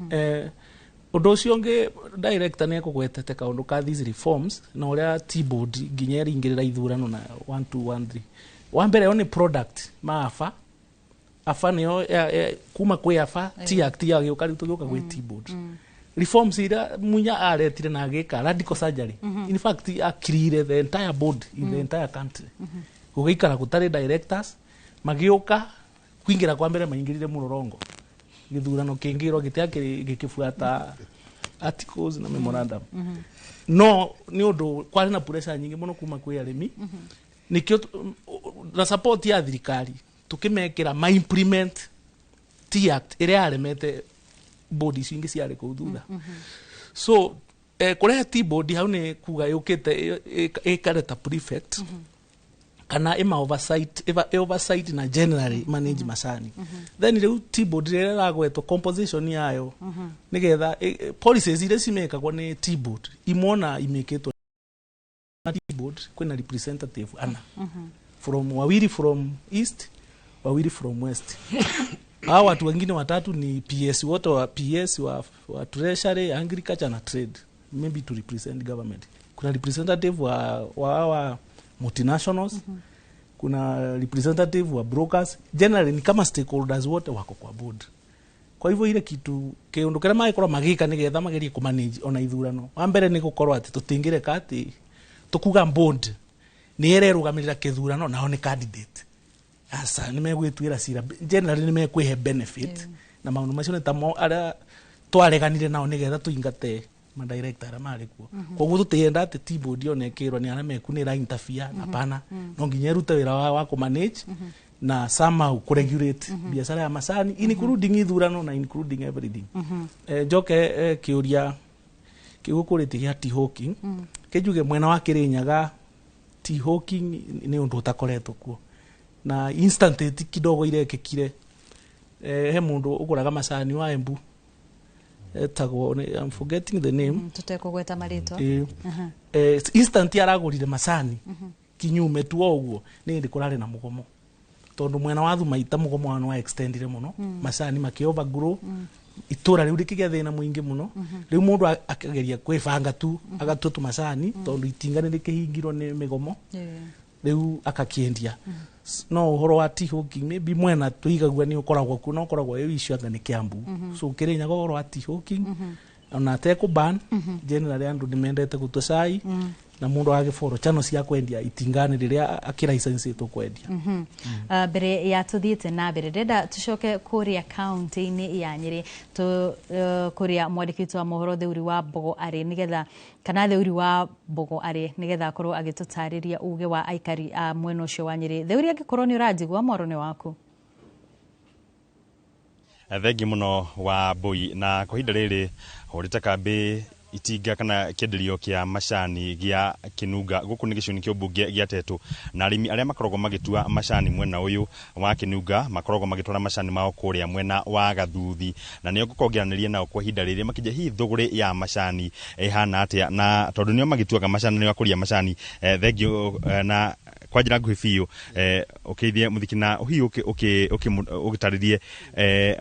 Ũndũ ũcio ũngĩ, director nĩ ekũgwetete kaũndũ ka these reforms na ũrĩa tea board nginya ĩringĩrĩra ithurano na 1 2 1 3. Wa mbere yo nĩ product ma AFA. AFA nĩyo kuma kwĩ AFA Tea Act yagĩũka, rĩu tũgĩũka gwĩ tea board reforms iria Munya aretire na agĩka radical surgery. In fact, akirire the entire board in the entire country, gũgĩikara gũtarĩ directors. Magĩũka kuingĩra kwa mbere maingĩrire mũrorongo, gĩthurano kĩngĩrwo gĩtiakĩrĩ gĩkĩbuata articles na memorandum, no nĩ ũndũ kwarĩ na pressure nyingĩ mũno kuma kwĩ arĩmi, nĩkĩo na support ya thirikari tukĩmekĩra ma implement Tea Act ĩrĩa yaremete board icio ingĩ ciarĩ kũu thutha. So kũrehe tea board hau nĩ kuga yũkĩte ĩkare ta prefect kana ĩma oversight, oversight na generally manage macani. Then rĩu tea board rĩrĩa ĩragwetwo composition yayo, nĩgetha policies iria cimekagwo nĩ tea board imwona imĩkĩtwo na tea board, kwĩna representative ana, from wawili from east, wawili from west. Hao watu wengine watatu ni PS wote wa PS wa treasury, agriculture na trade, maybe to represent government. Kuna representative wa hawa multinationals, kuna representative wa brokers. Generally ni kama stakeholders wote wako kwa board. Kwa hivyo ile kitu kiundu kiria magikorwo magika nigetha magerie kumanage ona ithurano, wa mbere ni gukorwo ati tutingireka ati tukuga board ni ererugamirira kithurano nao ni candidate, asa nĩ megwĩtuĩra cira. Generally nĩ mekwihe benefit na maũndũ macio nĩ tamo arĩa twareganire nao nĩgetha tũingate madirector arĩa marĩ kuo. Koguo tũtienda atĩ tea board ona ĩkĩrwo nĩ arĩa meku nĩ ĩra interfere. Hapana, no nginya ĩrute wĩra wa kũmanage na somehow kũregulate biacara ya macani, including ithurano na including everything. Njoke kĩũria kĩu ũkũrĩtie gĩa tea hawking, kĩnjuge mwena wa Kĩrĩnyaga tea hawking nĩ ũndũ ũtakoretwo kuo na instant kidogo irekĩkire. He mũndũ ũgũraga macani wa Embu etagwo I'm forgetting the name. Tutekũgweta marĩtwa. Instant aragũrire macani kinyume tu o ũguo nĩ hĩndĩ kũrarĩ na mũgomo, tondũ mwena wa Thumaita mũgomo wao nĩ wa extendire mũno, macani makĩ overgrow, itũra rĩu rĩkĩgĩa thĩna mũingĩ mũno. Rĩu mũndũ akageria kwĩbanga tu agatua tũmacani, tondũ itinga nĩ rĩkĩhingirwo nĩ mĩgomo, rĩu akakĩendia. No ũhoro wa tea hawking maybe mwena tũigagua nĩ ũkoragwo kuo, no ũkoragwo wĩ issue anga nĩ Kiambu. So Kĩrĩnyaga ũhoro wa tea hawking ona atekũ ban, generally andũ nĩ mendete gũtua cai na mũndũ agĩboro channel cia kwendia itingani rĩrĩa akĩlicensĩtwo kwendia. Mbere ya tuthiĩte na mbere, ndĩrenda tũcoke kũrĩa kaunti-inĩ ya Nyĩrĩ tu, kũrĩa mwandĩki witũ wa mohoro Theuri wa Mbogo arĩ nĩgetha, kana Theuri wa Mbogo arĩ nĩgetha akorwo agĩtũtarĩria uge wa aikari a mwena ũcio wa Nyĩrĩ. Theuri, angĩkorwo nĩ ũranjigua, mwaro nĩ waku. Thengi muno wa Mbui, na kwa ihinda rĩrĩ hũrĩte kambĩ itinga kana kĩenderio kĩa macani gĩa Kĩnunga. Gũkũ nĩ gĩcigo-inĩ kĩa ũmbunge gĩa Tetũ, na arĩmi arĩa makoragwo magĩtua macani mwena ũyũ wa Kĩnunga makoragwo magĩtwara macani mao kũrĩa mwena wa Gathuthi, na nĩo ngũkorwo ngĩaranĩria nao kwa ihinda rĩrĩ makĩnjia hihi thũgũrĩ ya macani ĩhana atĩa, na tondũ nĩo magĩtuaga macani, nĩo akũria macani. Thengiũ na kwa njĩra nguhĩ biũ, ũkĩithie mũthiki na hihi ũgĩtarĩrie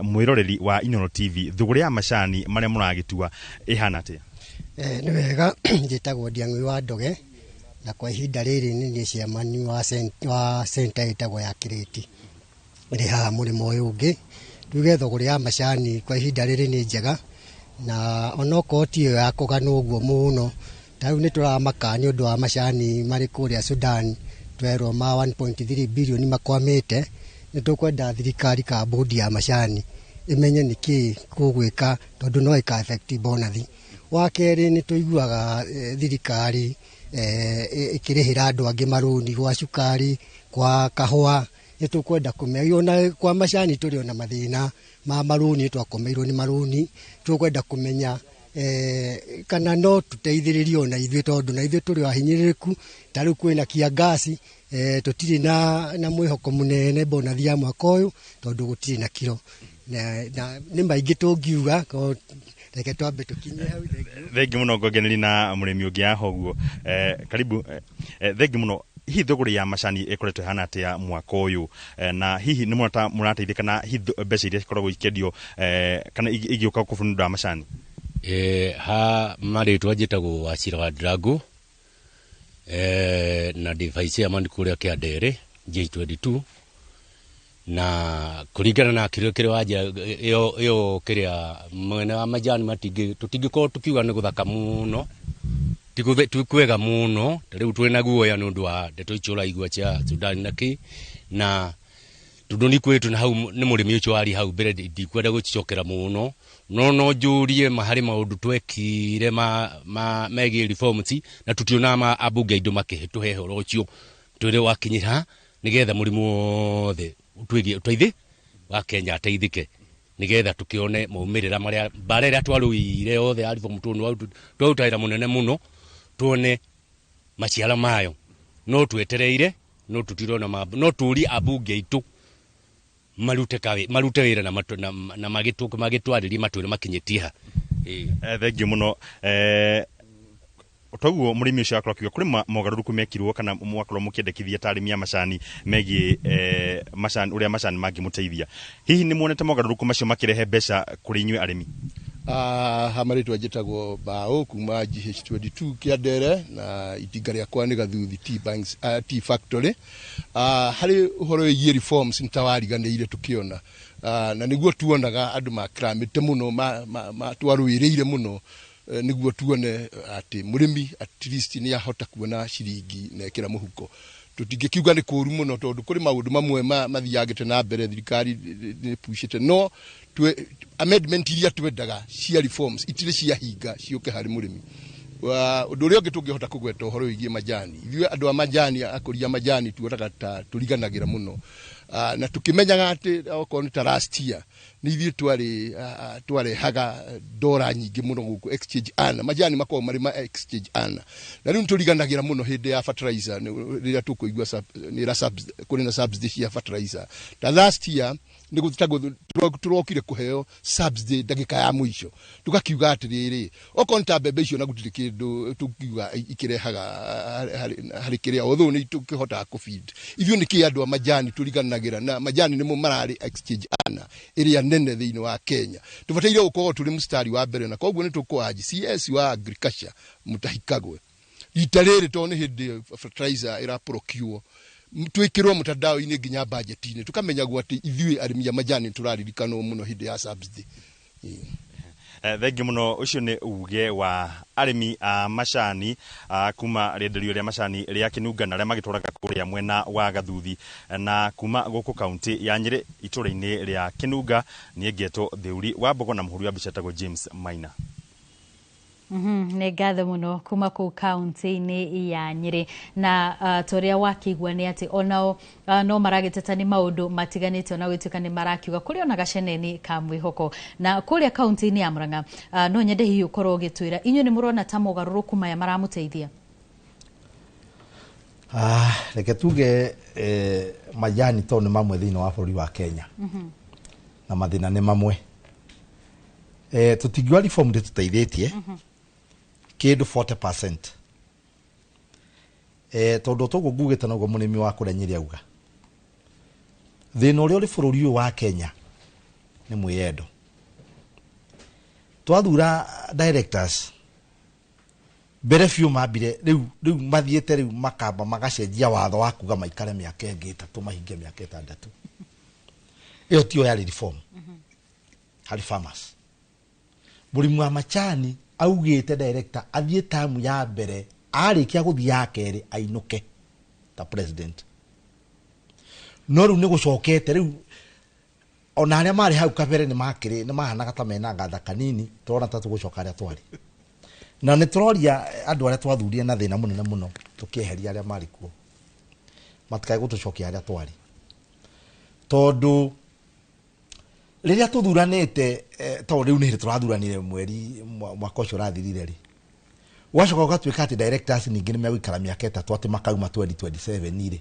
mwĩroreri wa Inooro TV thũgũrĩ ya macani marĩa mũragĩtua ĩhana atĩa? Nĩ wega, njĩtagwo Ndiang'ui wa Ndoge, na kwa ihinda rĩrĩ nĩ niĩ chairman wa center ĩtagwo ya Kĩrĩti ĩrĩ haha mũrĩmo ũyũ ũngĩ. Tuge thũgũrĩ ya macani kwa ihinda rĩrĩ nĩ njega, na onokorwo ti ĩyo ya kũganwo ũguo mũno. Ta rĩu nĩ tũramaka nĩ ũndũ wa macani marĩ kũrĩa Sudan, twerwo ma 1.3 bilioni makwamĩte. Nĩ tũkwenda thirikari ka bodi ya macani ĩmenye nĩkĩ kũgwĩka, tondũ no ĩka affect bonathi. Wa kerĩ, nĩ tũiguaga thirikari ĩkĩrĩhĩra andũ angĩ marũni gwa cukari, kwa kahũa. Nĩ tũkwenda kũmenya ona kwa macani tũrĩ ona mathĩna ma marũni, twakomeirwo nĩ marũni. Tũkwenda kũmenya Kana no tũteithĩrĩrio ona ithuĩ, tondũ na ithuĩ tũrĩ ahinyĩrĩrĩku. Ta rĩu kwĩna kiangasi, tũtirĩ na mwĩhoko mũnene bonathi ya mwaka ũyũ, tondũ gũtirĩ na kiro na nĩ maingĩ tũngiuga. Reke twambe tũkinye hau. Thengi muno. Ngongeneri na mũrĩmi ũngĩ haha ũguo. Karibu. Thengi mũno. Hihi thũgũrĩ ya macani ĩkoretwo ĩhana atĩa mwaka ũyũ? Na hihi nĩ mũrata mũrateithĩka na hihi mbeca iria cikoragwo ikĩendio kana igĩũka gũkũ bũrũri nĩ ũndũ wa macani? Ha marĩtwa njĩtagwo Wachira wa Drago, na ndĩ vice chairman kũrĩa Kĩandere J22. Na kũringana na kĩrĩa kĩrĩa wanjĩra ĩyo kĩrĩa mwena wa majani, matingĩ tũtingĩkorwo tũkiuga nĩ gũthaka mũno, ti kwega mũno. Ta rĩu twĩna guoya nĩ ũndũ wa ndeto icio ũraigua cia Sudan na kĩ, na tondũ nĩ kwĩtũ na hau nĩ mũrĩmi ũcio warĩ hau mbere, ndikwenda gũcokera mũno, no njũrie ma harĩ maũndũ twekire ma megiĩ reforms, na tũtionaga ma ambunge aitũ makĩtũhe ũhoro ũcio twĩre wakinyĩra, nĩgetha mũrĩmi wothe ũtwĩgie ũteithĩ wa Kenya ateithĩke, nĩgetha tũkĩone maumĩrĩra marĩa mbara ĩrĩa twarũire yothe ya reform, tondũ twaruta wĩra mũnene mũno tuone maciaro mayo. No twetereire, no tũtirona no tũrie ambunge aitũ marute wĩra na magĩtwarĩrie matwĩre makinyĩtie ha. Thengiũ mũno. Toguo mũrĩmi ũcio akorwo akiuga kũrĩ mogarũrũku mekirwo kana mwakorwo mũkĩendekithia ta arĩmi a macani megiĩ macani, ũrĩa macani mangĩmũteithia. Hihi nĩ muonete mogarũrũku macio makĩrehe mbeca kũrĩ inyuĩ arĩmi? Ha marĩtwa njĩtagwo Bao kuma GH22 Kĩandere, na itinga rĩakwa nĩ Gathuthi Tea, Banks, Tea Factory. Harĩ ũhoro wĩgiĩ reforms nĩ tawariganĩire tũkĩona, na nĩguo tuonaga andũ makramĩte mũno, twarũĩrĩire mũno, nĩguo tuone atĩ mũrĩmi at least nĩ ahota kuona ciringi na ekĩra mũhuko. Tũtingĩkiuga nĩ kũru mũno, tondũ kũrĩ maũndũ mamwe mathiangĩte na mbere, thirikari nĩ pucĩte, no amendment iria twendaga cia reforms itirĩ ciahinga ciũke harĩ mũrĩmi. Ũndũ ũrĩa ũngĩ tũngĩhota kũgweta ũhoro wĩgiĩ majani, ithuĩ andũ a majani, akũria majani, tuonaga ta tũriganagĩra mũno. Na tũkĩmenyaga atĩ okorwo nĩ ta last year nĩ ithuĩ twarĩ twarehaga dora nyingĩ mũno gũkũ, exchange earner, majani makoragwo marĩ ma exchange earner, na rĩu nĩ tũriganagĩra mũno hĩndĩ ya fertilizer, rĩrĩa tũkũigua kũrĩ na subsidy cia fertilizer. Ta last year nĩ tũrokire kũheo subsidy ndagĩka ya mũico, tũgakiuga atĩrĩrĩ, okorwo nĩ ta mbembe icio na gũtirĩ kĩndũ tũkiuga ikĩrehaga harĩ kĩrĩa, although nĩ tũkĩhotaga kũfeed ithuĩ. Nĩ kĩ andũ a majani tũriganagĩra, na majani nĩmo mararĩ exchange earner ĩrĩa nene thĩinĩ wa Kenya. Tũbataire gũkorwo tũrĩ mũstari wa mbere, na koguo nĩ tũkũanji CS wa agriculture Mutahi Kagwe rita rĩrĩ, tondũ nĩ hĩndĩ fertilizer ĩra procure, twĩkĩrwo mũtandao-inĩ nginya budget-inĩ, tũkamenyagwo atĩ ithuĩ arĩmi a majani tũraririkanwo mũno hĩndĩ ya subsidy. Thengiũ mũno. Ũcio nĩ uge wa arĩmi a macani kuma rĩenderio rĩa macani rĩa Kĩnunga, na arĩa magĩtwaraga kũrĩa mwena wa Gathuthi. Na kuma gũkũ kaunti ya Nyĩrĩ, itũra-inĩ rĩa Kĩnunga, niĩ ngetwo Thĩuri wa Mbogo, na mũhũri wa mbica etagwo James Maina. Nĩ ngatho mũno kuma kũu kaunti-inĩ ya Nyĩrĩ. Na ta ũrĩa wakĩigua nĩ atĩ onao no maragĩteta nĩ maũndũ matiganĩte, ona gũtuĩka nĩ marakiuga kũrĩ ona gaceneni ka mwĩhoko. Na kũrĩa kaunti-inĩ ya Murang'a, no nyende hihi ũkorwo ũgĩtwĩra inyuĩ nĩ mũrona ta mogarũrũku maya maramũteithia? Reke tuge majani to nĩ mamwe thĩinĩ wa bũrũri wa Kenya, na mathĩna nĩ mamwe. Tũtingiuga reform ndĩtũteithĩtie kĩndũ 40%, tondũ toguo ngugĩte noguo mũrĩmi wa kũrĩa Nyĩrĩ auga, thĩna ũrĩa ũrĩ bũrũri ũyũ wa Kenya nĩ mwĩyendo. Twathura directors mbere biũ, mambire rĩu mathiĩte rĩu makamba magacenjia watho wa kuga maikare mĩaka ĩngĩ 3, mahinge mĩaka 6. Ĩyo tiyo yarĩ reform harĩ farmers. Mũrĩmi wa macani augĩte director athiĩ tamu ya mbere, arĩkia gũthiĩ ya kerĩ ainũke ta president. No rĩu nĩ gũcokete rĩu ona arĩa marĩ hau kabere nĩ makĩrĩ nĩ mahanaga ta mena ngatha kanini, tũrona ta tũgũcoka harĩa twarĩ. Na nĩ tũroria andũ arĩa twathurire na thĩna mũnene mũno tũkĩeheria arĩa marĩ kuo matikae gũtũcokia harĩa twarĩ, tondũ Rĩrĩa tũthuranĩte, tondũ rĩu nĩ hĩndĩ tũrathuranire mweri mwaka ũcio ũrathirire rĩ, gwacoka gũgatuĩka atĩ directors ningĩ nĩ megũikara mĩaka 3 atĩ makauma 2027 rĩ,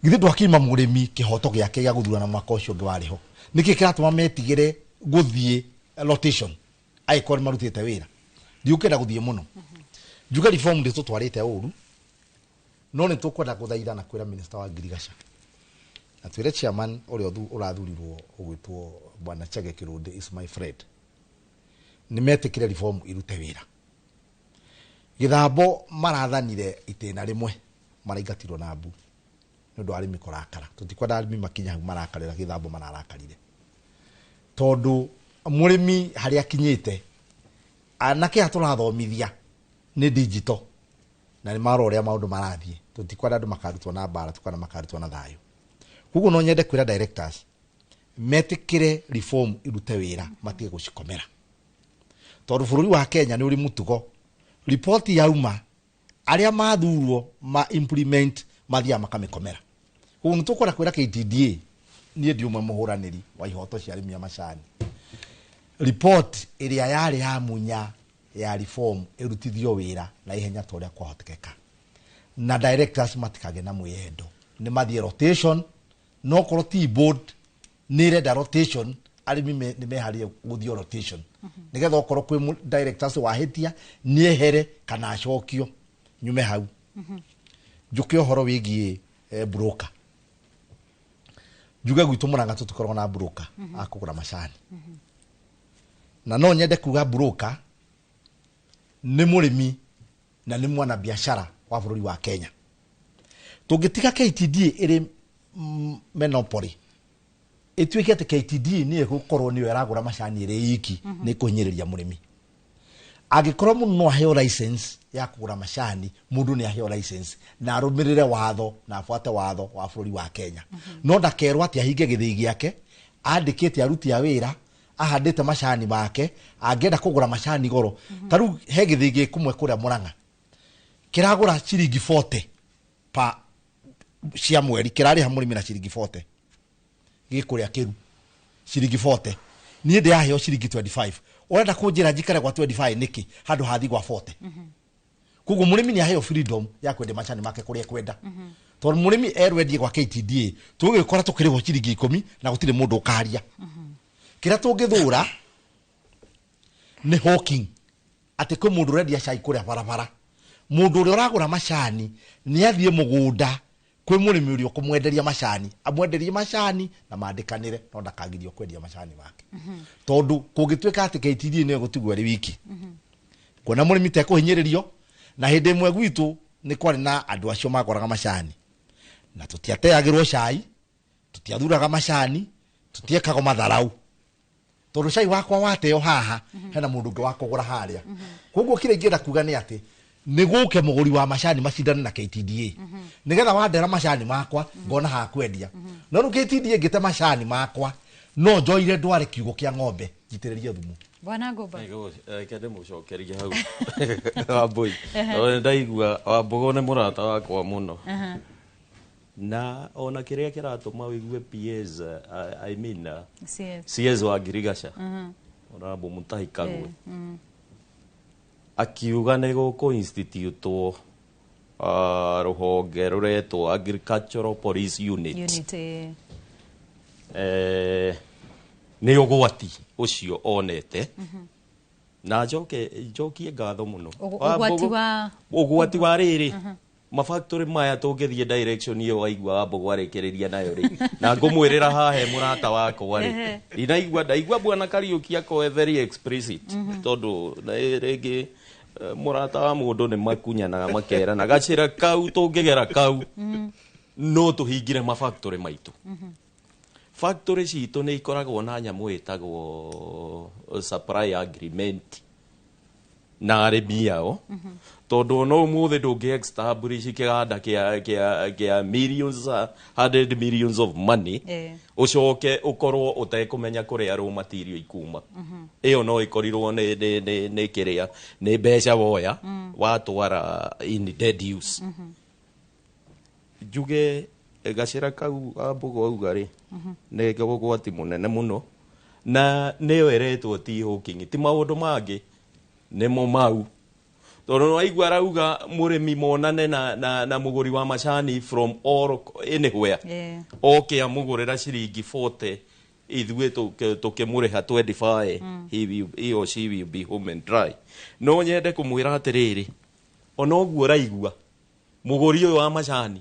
githĩ ndwakima mũrĩmi kĩhoto gĩake gĩa gũthurana mwaka ũcio ũngĩ warĩ ho? Nĩkĩ kĩratũma metigĩre gũthiĩ rotation angĩkorwo nĩ marutĩte wĩra? Ndiũkĩenda gũthiĩ mũno njuge reform ndĩtũtwarĩte ũru, no nĩ tũkwenda gũthaitha na kwĩra minister wa ngirigaca na twĩre chairman ũrĩa ũrathurirwo ũgwĩtwo Bwana Chege Kĩrũndĩ is my friend, nĩ metĩkĩre reform irute wĩra. Gĩthambo marathanire itĩna rĩmwe, maraingatirwo na mbu nĩ ũndũ wa arĩmi kũrakara. Tũtikwenda arĩmi makinya hau marakarĩra gĩthambo mararakarire, tondũ mũrĩmi harĩa akinyĩte anake aya tũrathomithia nĩ digital na nĩ marora ũrĩa maũndũ marathiĩ. Tũtikwenda andũ makarutwo na mbara, tũkwenda makarutwo na thayũ. Koguo no nyende kwĩra directors metĩkĩre reform irute wĩra, matige gũcikomera, tondũ bũrũri wa Kenya nĩ ũrĩ mũtugo, ripoti yauma arĩa mathurwo ma implement mathiaga makamĩkomera. Koguo nĩ tũkwenda kwĩra KTDA, niĩ ndi ũmwe mũhũranĩri wa ihoto cia arĩmi a macani, report ĩrĩa yarĩ ya Munya ya reform ĩrutithio wĩra na ihenya ta ũrĩa kwahotekeka, na directors matikagĩe na mwĩyendo, nĩ mathiĩ rotation. No korwo ti board nĩ ĩrenda rotation, arĩmi nĩ meharĩrie gũthiĩ rotation, nĩgetha okorwo kwĩ directors wahĩtia nĩ ehere kana acokio. Nyume hau njũke ũhoro wĩgiĩ broker. Njuge gwitũ Mũrang'a tũtikoragwo na broker a kũgũra macani, na no nyende kuga broker nĩ mũrĩmi na nĩ mwana biashara wa bũrũri wa Kenya. Tũngĩtiga KTDA ĩrĩ monopoly, ĩtuĩke atĩ KTDA nĩyo ĩgũkorwo nĩyo ĩragũra macani ĩrĩ iki, nĩ ĩkũhinyĩrĩria mũrĩmi. Angĩkorwo mũndũ no aheo license ya kũgũra macani, mũndũ nĩ aheo license na arũmĩrĩre watho na abuate watho wa bũrũri wa Kenya, no ndakerwo atĩ ahinge gĩthĩi gĩake andĩkĩte aruti a wĩra, ahandĩte macani make, angĩenda kũgũra macani goro. Ta rĩu he gĩthĩi gĩ kũmwe kũrĩa Mũrang'a kĩragũra ciringi 40 pa cia mweri, kĩrarĩha mũrĩmi na ciringi 40 gĩkũrĩa kĩru ciringi 40. Niĩ ndĩraheo ciringi 25, ũrenda kũnjĩra njikare gwa 25 nĩkĩ handũ hathi gwa 40? Koguo mũrĩmi nĩ aheo freedom ya kwendia macani make kũrĩa ekwenda, tondũ mũrĩmi erwo endie gwa KTDA, tũgĩkora tũkĩrĩhwo ciringi 10 na gũtirĩ mũndũ ũkaria. Kĩrĩa tũngĩthũra nĩ hawking, atĩ kwĩ mũndũ ũrendia cai kũrĩa barabara. Mũndũ ũrĩa ũragũra macani nĩ athiĩ mũgũnda kwĩ mũrĩmi ũrĩa ũkũmwenderia macani, amwenderie macani na mandĩkanĩre, no ndakagirio kwendia macani make, tondũ kũngĩtuĩka atĩ KTDA nĩyo ĩgũtigwo ĩrĩ wiki, kuona mũrĩmi tekũhinyĩrĩrio. Na hĩndĩ ĩmwe gwitũ nĩ kwarĩ na andũ acio magũraga macani na tũtiateagĩrwo cai, tũtiathuraga macani, tũtiekagwo matharau, tondũ cai wakwa wateo haha hena mũndũ ũngĩ wa kũgũra harĩa. Koguo kĩrĩa ingĩenda kuga nĩ atĩ nĩ gũke mũgũri wa macani macindane na KTDA, nĩgetha wandera macani makwa ngona ha kwendia. No rĩu KTDA ngĩte macani makwa no njoire ndware kiugũ kĩa ng'ombe njitĩrĩrie thumu. Bwana Ngũmba. Reke ndĩmũcokerie hau Wambũi. Tondũ nĩndaigua Wambũgũ nĩ mũrata wakwa mũno, na ona kĩrĩa kĩratũma ũigue PS, I mean CS. CS wa ngirigaca, Honorable Mutahi Kagwe, akiuga nĩ gũkũ institute rũhonge rũretwo Agricultural Police Unit. Unit. Nĩ ũgwati ũcio onete, na njoke njokie ngatho mũno. Ũgwati wa Ũgwati wa rĩrĩ, mafactory maya tũngĩthiĩ direction ĩyo waigua Wambũgũ arĩkĩrĩria nayo rĩ, na ngũmwĩrĩra hahe mũrata wakwa rĩ, ndinaigua ndaigua bwana Kariũki akoe very explicit, tondũ na rĩngĩ mũrata wa mũndũ nĩ makunyanaga makerana gacĩra kau tũngĩgera kau no tũhingire mafactory maitũ. Factory citũ nĩ ikoragwo na nyamũ ĩtagwo supply agreement na arĩmi ao, tondũ ona ũmũthĩ ndũngĩ establish kĩganda kĩa millions, hundred millions of money, ũcoke ũkorwo ũtekũmenya kũrĩa raw material ikuma. Ĩyo no ĩkorirwo nĩ kĩrĩa nĩ mbeca woya watwara in dead use. Njuge gacĩra kau Wambũgũ auga rĩ, nĩ ũgwati mũnene mũno. Na nĩyo ĩretwo tea hawking, ti maũndũ mangĩ, nĩmo mau, tondũ nĩwaigua arauga mũrĩmi monane na mũgũri wa macani from all anywhere, oke amũgũrĩra ciringi 40, ithuĩ tũkĩmũrĩha 25, he or she will be home and dry. No nyende kũmwĩra atĩrĩrĩ, ona ũguo ũraigua mũgũri ũyũ wa macani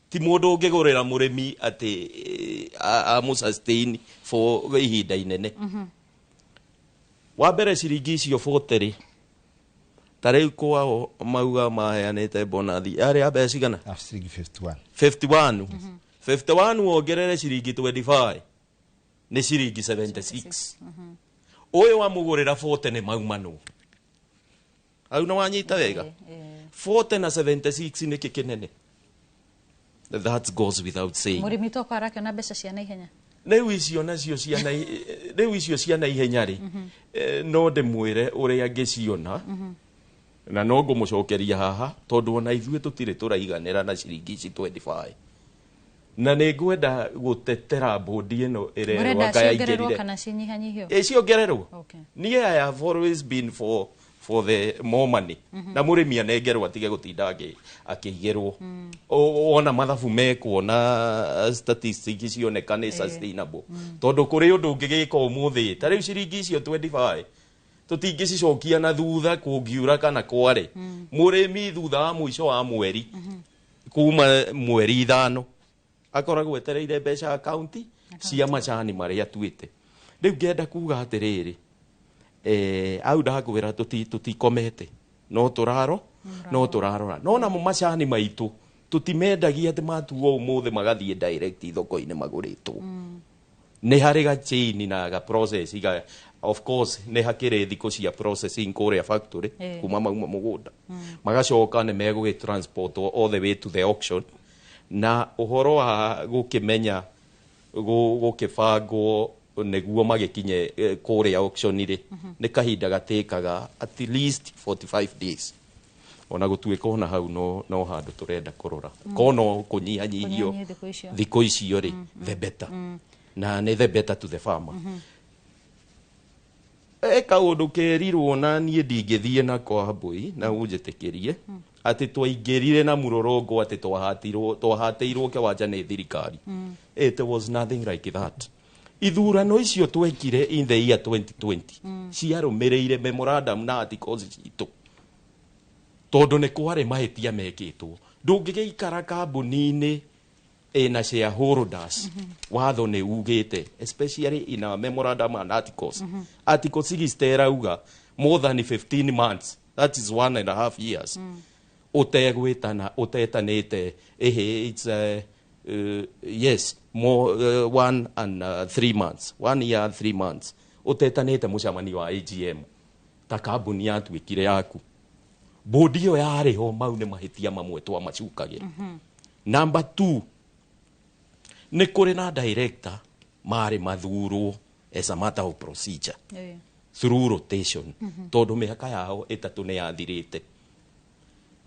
ti mũndũ ũngĩgũrĩra mũrĩmi atĩ amũ sustain for ihinda inene. Wa mbere, ciringi icio 40 rĩ, ta rĩu kwao mauga maheanĩte bonathi yarĩ ya mbeca cigana? Ciringi 51. 51, 51 wongerere ciringi 25 nĩ ciringi 76. Ũyũ wamũgũrĩra 40 nĩ maumanwo hau. Nĩ wanyita wega? 40 na 76 nĩkĩ kĩnene? That goes without saying. Mũrĩmi toko arakĩona mbeca cia naihenya. Rĩu icio nacio ciana, rĩu icio cia naihenya rĩ, no ndĩmwĩre ũrĩa ngĩciona, na no ngũmũcokeria haha, tondũ ona ithuĩ tũtirĩ tũraiganĩra na ciringi ici 25, na nĩ ngwenda gũtetera bũndi ĩno ĩrerwo Mũrenda anga ciongererwo yaingĩrire. kana cinyihanyihio? Ĩ, ciongererwo. Niĩ I have always been for the more money, na mũrĩmi anengerwo atige gũtinda akĩigĩrwo. Wona mathabu mekwo na statistics cioneka nĩ sustainable, tondũ kũrĩ ũndũ ũngĩgĩka ũmũthĩ. Ta rĩu ciringi icio 25 tũtingĩcicokia na thutha kũngiura kana kware. Mũrĩmi thutha wa mũico wa mweri, kuma mweri 5, akoragwo etereire mbeca akaunti cia macani marĩa atuĩte. Rĩu ngenda kuga atĩrĩrĩ, au ndakwĩra tũtikomete, no tũraro no tũrarora, no namo macani maitũ tũtimendagia atĩ matuo ũmũthĩ magathiĩ direct thoko-inĩ magũrĩtwo. Nĩ harĩ ga chain na ga process ga, of course nĩ hakĩrĩ thikũ cia processing kũrĩa factory, kuma mauma mũgũnda magacoka nĩ megũgĩ transport all the way to the auction, na ũhoro wa gũkĩmenya gũkĩbangwo nĩguo magĩkinye kũrĩa auction rĩ, nĩ kahinda gatĩkaga at least 45 days, ona gũtuĩka ona hau no handũ tũrenda kũrora kono kũnyihanyihio. Kũnyihanyihio thikũ icio. Thikũ icio rĩ, the better, na nĩ the better to the farmer. E kaũndũ kerirwo na niĩ ndingĩthiĩ nako ambũi na ũnjĩtĩkĩrie atĩ twaingĩrire na mũrũrũngo atĩ twahatĩirwo kĩwanja nĩ thirikari. It was nothing like that. Ithurano icio twekire in the year 2020 ciarũmĩrĩire memorandum na articles citũ, tondũ nĩ kwarĩ mahĩtia mekĩtwo. Ndũngĩgĩikara kambuni-inĩ ĩna shareholders, watho nĩ ugĩte, especially in our memorandum and articles, article 60 ĩrauga more than 15 months, that is 1.5 years, ũtegwĩtana ũtetanĩte ĩhĩ, it's yes, more 1 and 3 months, 1 year and 3 months ũtetanĩte mũcemanio wa AGM ta kambuni yatuĩkire yaku, bodi ĩyo yarĩ ho. Mau nĩ mahĩtia mamwe twamacukagĩra. Number two, nĩ kũrĩ na director marĩ mathurwo as a matter of procedure through rotation, tondũ mĩaka yao 3 nĩ yathirĩte.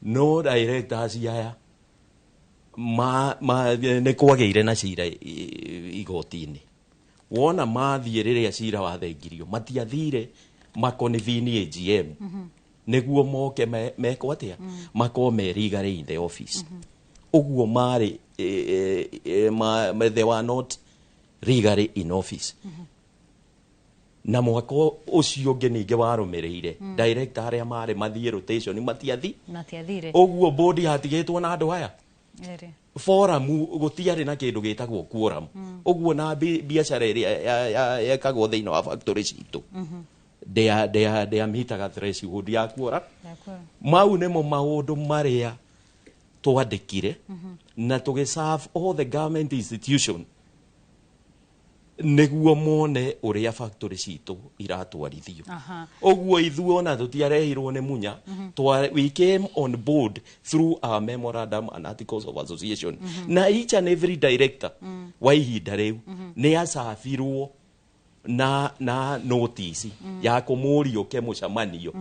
No directors aya nĩ kwagĩire na cira igoti-inĩ. Wona mathiĩ, rĩrĩa cira wathengirio, matiathire maconvene AGM nĩguo moke mekwo atĩa, makorwo me legally in the office. Ũguo marĩ they were not legally in office. Na mwaka ũcio ũngĩ ningĩ warũmĩrĩire, director arĩa marĩ mathiĩ rotation matiathi. Matiathire. Ũguo board yatigĩtwo na andũ aya. Erĩ. Forum gũtiarĩ na kĩndũ gĩtagwo quorum. Ũguo na biacara ĩrĩa yekagwo thĩinĩ wa factory citũ ndĩamitaga threshold ya quorum. Mau nĩmo maũndũ marĩa twandĩkire na tũgĩserve all the government institution nĩguo mone ũrĩa factory citũ iratwarithio. Ũguo ithuĩ ona tũtiarehirwo nĩ munya. We came on board through our memorandum and articles of association, na each and every director wa ihinda rĩu nĩ acabirwo na notice ya kũmũria ũke mũcemanio,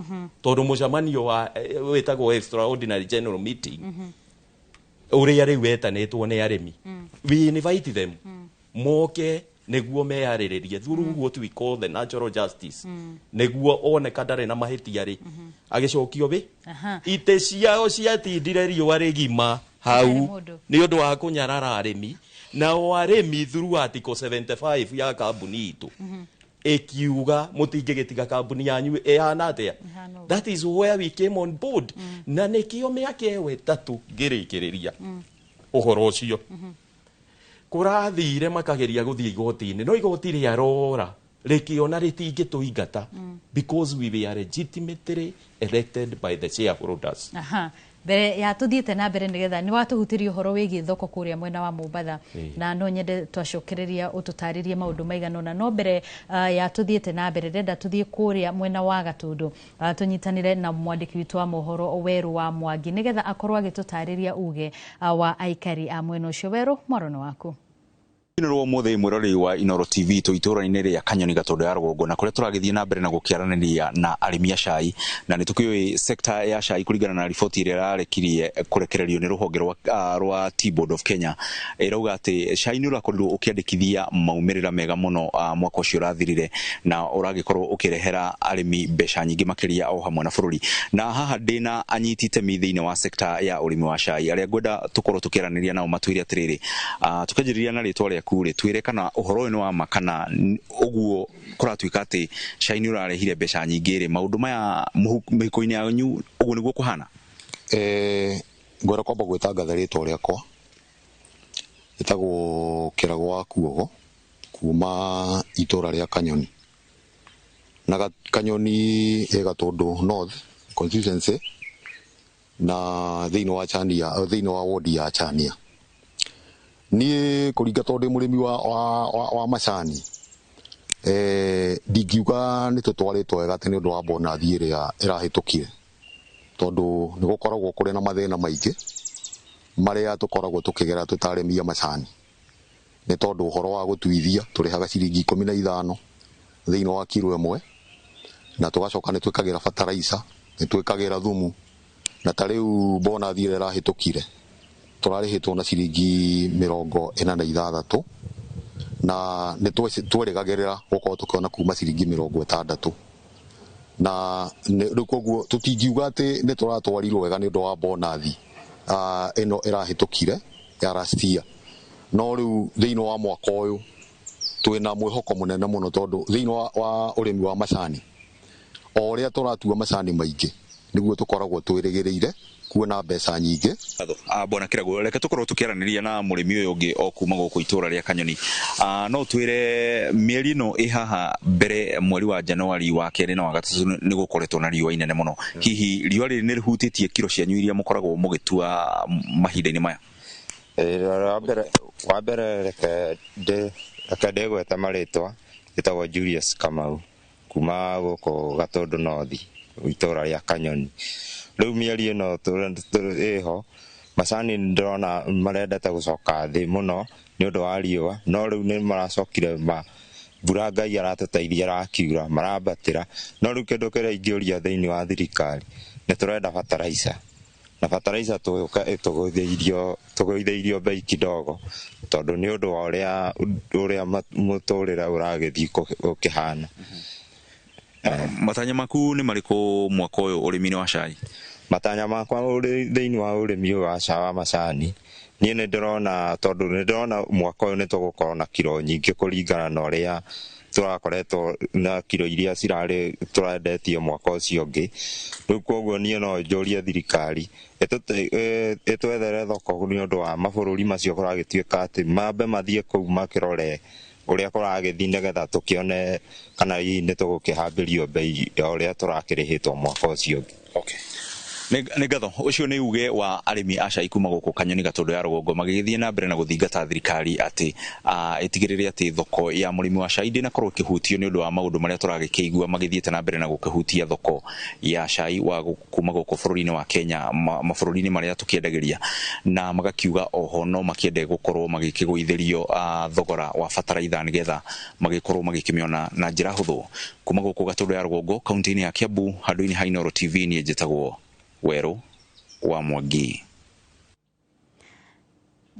tondũ mũcemanio wa wĩtagwo extraordinary general meeting ũrĩa rĩu wetanĩtwo nĩ arĩmi. We invite them moke. Nĩguo meyarĩrĩrie through what we call the natural justice, nĩguo oneka ndarĩ na mahĩtia rĩ, agĩcokio bĩ. Itĩ ciao ciatindire riũa rĩgima hau Gũtarĩ mũndũ. Nĩ ũndũ wa kũnyarara arĩmi. Nao arĩmi through article 75 ya kambuni itũ ĩkiuga mũtingĩgĩtiga kambuni yanyu ĩhana atĩa. Ĩhana ũguo. That is where we came on board, na nĩkĩo mĩaka ĩyo 3 ngĩrĩkĩrĩria ũhoro ũcio kũrathire makageria gũthiĩ igoti-inĩ, no igoti rĩa rora rĩkĩona rĩtingĩtũingata because we were legitimately elected by the shareholders. Aha. Mbere ya tuthiĩte na mbere, nĩgetha nĩ watũhutĩria ũhoro wĩgiĩ thoko kũrĩa mwena wa Mombatha, na no nyende twacokereria ũtũtarĩrie maũndũ maigana ũna, no mbere ya tũthiĩte na mbere, ndĩrenda tũthiĩ kũrĩa mwena wa Gatũndũ, tũnyitanĩre na mwandĩki witũ wa mohoro Werũ wa Mwangi, nĩgetha akorwo agĩtũtarĩria uge wa aikari a mwena ũcio. Werũ, mwaro nĩ waku. Rwo mũthĩ mwĩroreri wa Inoro TV, tũ itũra-inĩ rĩa Kanyoni, Gatũndũ ya rũgongo, na kũrĩa tũragĩthiĩ na mbere na gũkĩaranĩria na arĩmi a cai. Na nĩ tũkĩũĩ sector ya cai, kũringana na riboti ĩrĩa ĩrarekirie kũrekererio nĩ rũhonge rwa Tea Board of Kenya, ĩrauga atĩ cai nĩ ũrakorirwo ũkĩandĩkithia maumĩrĩra mega mũno mwaka ũcio ũrathirire, na ũragĩkorwo ũkĩrehera arĩmi mbeca nyingĩ makĩria o hamwe na bũrũri. Na haha ndĩna anyiti itemi thĩinĩ wa sector ya ũrĩmi wa cai arĩa ngwenda tũkorwo tũkĩaranĩria nao matwĩre atĩrĩrĩ, tũkĩanjĩrĩria na rĩtwa rĩaku rĩ, twĩre kana ũhoro ũyũ nĩ wa ma, kana ũguo kũratuĩka atĩ cai nĩ ũrarehire mbeca nyingĩ rĩ, maũndũ maya mĩhuko-inĩ yanyu ũguo nĩguo kũhana? Ngwenda kwamba gwĩtangatha rĩtwa rĩakwa, ĩtagwo Kĩrago wa Kuogo kuma itũra rĩa Kanyoni, na Kanyoni ĩ Gatũndũ North constituency, na thĩinĩ wa Chania, thĩinĩ wa wodi ya Chania. Niĩ kũringa tondũ ndĩ mũrĩmi wa macani, ndingiuga nĩ tũtwarĩtwo wega atĩ nĩ ũndũ wa bonathi ĩrĩa ĩrahĩtũkire, tondũ nĩ gũkoragwo kũrĩ na mathĩna maingĩ marĩa tũkoragwo tũkĩgera twĩ ta arĩmi a macani, nĩ tondũ ũhoro wa gũtuithia tũrĩhaga ciringi 15 thĩinĩ wa kiro 1, na tũgacoka nĩ twĩkagĩra fertilizer, nĩ twĩkagĩra thumu, na ta rĩu bonathi ĩrĩa ĩrahĩtũkire tũrarĩhĩtwo na ciringi 46, na nĩ twerĩgagĩrĩra gũkorwo tũkĩona kuma ciringi 60, na rĩu koguo tũtingiuga atĩ nĩ tũratwarirwo wega nĩ ũndũ wa bonathi ĩno ĩrahĩtũkire ya last year. No rĩu thĩinĩ wa mwaka ũyũ twĩna mwĩhoko mũnene mũno, tondũ thĩinĩ wa ũrĩmi wa macani, o ũrĩa tũratua macani maingĩ nĩguo tũkoragwo twĩrĩgĩrĩire kuona mbeca nyingĩ. Bwana Kĩrago, reke tũkorwo tũkĩaranĩria na mũrĩmi ũyũ ũngĩ o kuma gũkũ itũra rĩa Kanyoni. No twĩre mĩeri ĩno ĩ haha mbere, mweri wa Januari, wa kerĩ na wa gatatũ, nĩ gũkoretwo na riũa inene mũno. Hihi riũa rĩrĩ nĩ rĩhutĩtie kiro cianyu iria mũkoragwo mũgĩtua mahinda-inĩ maya? Wa mbere reke ndĩgwete marĩtwa, ĩtagwo Julius Kamau kuma gũkũ Gatũndũ North, itũra rĩa Kanyoni. Rĩu mĩeri ĩno ĩho macani nĩ ndĩrona marendete gũcoka thĩ mũno nĩ ũndũ wa riũa, no rĩu nĩ maracokire ma mbura Ngai aratũteithia ĩrakiura marambatĩra. No rĩu kĩndũ kĩrĩa ingĩũria thĩinĩ wa thirikari, nĩ tũrenda fertilizer, na fertilizer tũke tũgũithĩirio bei kidogo, tondũ nĩ ũndũ wa ũrĩa mũtũrĩre ũragĩthiĩ ũkĩhana. Matanya maku nĩ marĩkũ mwaka ũyũ ũrĩmi-inĩ wa cai? Matanya makwa thĩinĩ wa ũrĩmi ũyũ wa ca wa macani, niĩ nĩ ndĩrona, tondũ nĩ ndĩrona mwaka ũyũ nĩ tũgũkorwo na kiro nyingĩ kũringana na ũrĩa tũrakoretwo na kiro iria cirarĩ tũrendetie mwaka ũcio ũngĩ. Rĩu koguo niĩ no njũrie thirikari ĩtwethere thoko, nĩ ũndũ wa mabũrũri macio kũragĩtuĩka atĩ mambe mathiĩ kũu makĩrore ũrĩa kũragĩthiĩ, nĩgetha tũkĩone kana hihi nĩ tũgũkĩhambĩrio bei ya ũrĩa tũrakĩrĩhĩtwo mwaka ũcio ũngĩ. Okay. Nĩ ngatho. Ũcio nĩ uge wa arĩmi a cai kuma gũkũ Kanyoni, Gatũndũ ya rũgongo, magĩgĩthiĩ na mbere na gũthingata thirikari atĩ ĩtigĩrĩre atĩ thoko ya mũrĩmi wa cai ndĩnakorwo ĩkĩhutio nĩ ũndũ wa maũndũ marĩa tũragĩkĩigua magĩthiĩte na mbere na gũkĩhutia thoko ya cai wa kuma gũkũ bũrũri-inĩ wa Kenya, mabũrũri-inĩ marĩa tũkĩendagĩria, na magakiuga oho no makĩende gũkorwo magĩkĩgũithĩrio thogora wa bataraitha, nĩgetha magĩkorwo magĩkĩmĩona na njĩra hũthũ. Kuma gũkũ Gatũndũ ya rũgongo, kaunti-inĩ ya Kiambu, handũ-inĩ ha Inooro TV, niĩ njĩtagwo Werũ wa Mwangi.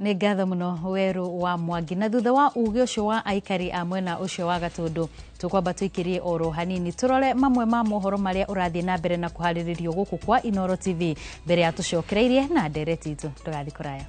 Nĩ ngatho mũno Werũ wa Mwangi. Na thutha wa uge ũcio wa aikari a mwena ũcio wa Gatũndũ, tũkwamba tũikĩrie oro hanini tũrore mamwe ma mohoro marĩa ũrathiĩ na mbere na kũharĩrĩrio gũkũ kwa Inooro TV mbere ya tũcokereirie na ndereti itũ. Ndũgathiĩ kũraya.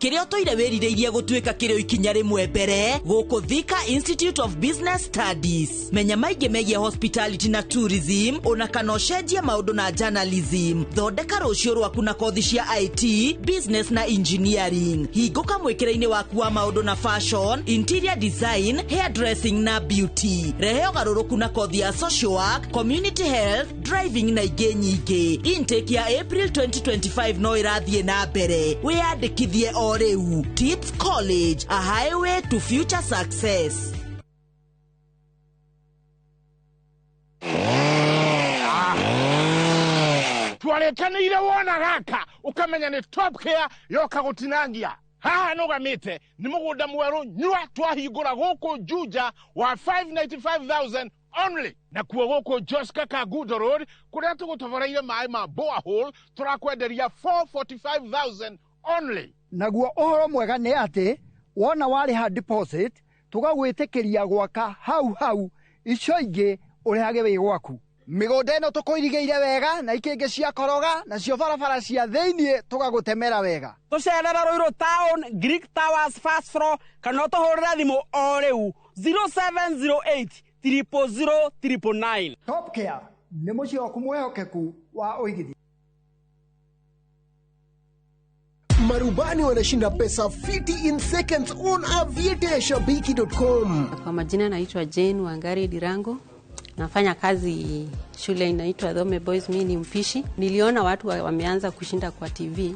Kĩrĩa ũtũire wĩrirĩirie gũtuĩka kĩrĩ o ikinya rĩmwe mbere gũkũ Thika Institute of Business Studies. Menya maingĩ megiĩ hospitality na tourism, ona kana ũcenjie maũndũ na journalism. Thondeka rũciũ rwaku na kothi cia IT, business na engineering. Hingũka mwĩkĩre-inĩ waku wa maũndũ na fashion, interior design, hairdressing na beauty. Rehe ũgarũrũku na kothi ya social work, community health, driving na ingĩ nyingĩ. Intake ya April 2025 no ĩrathiĩ na mbere. Wĩyandĩkithie o rĩu. Tips College, a highway to future success. Twarĩkanĩire wona gaka ũkamenya nĩ Top Care yoka gũtinangia. Haha nũgamĩte nĩ mũgũnda mwerũ nyua twahingũra gũkũ Juja wa 595,000 only. Nakuo gũkũ Joska Kangundo Road kũrĩa tũgũtoboreire maĩ ma borehole tũrakwenderia 445,000 only. Naguo ũhoro mwega nĩ atĩ wona warĩha deposit tũgagwĩtĩkĩria gwaka hau hau, icio ingĩ ũrĩhage wĩ gwaku. Mĩgũnda ĩno tũkũirigĩire wega na ikĩngĩ cia koroga, nacio barabara cia thĩiniĩ tũgagũtemera wega. Tũcerere Ruiru Town, Greek Towers first floor, kana ũtũhũrĩre thimũ o rĩu 0708 000 999. Top Care nĩ mũciĩ waku mwĩhokeku wa ũigithia. Marubani wanashinda pesa fiti in seconds on aviateashabiki.com. Kwa majina naitwa Jane Wangari Dirango. Nafanya kazi shule inaitwa Dhome Boys, mimi ni mpishi. Niliona watu wameanza kushinda kwa TV,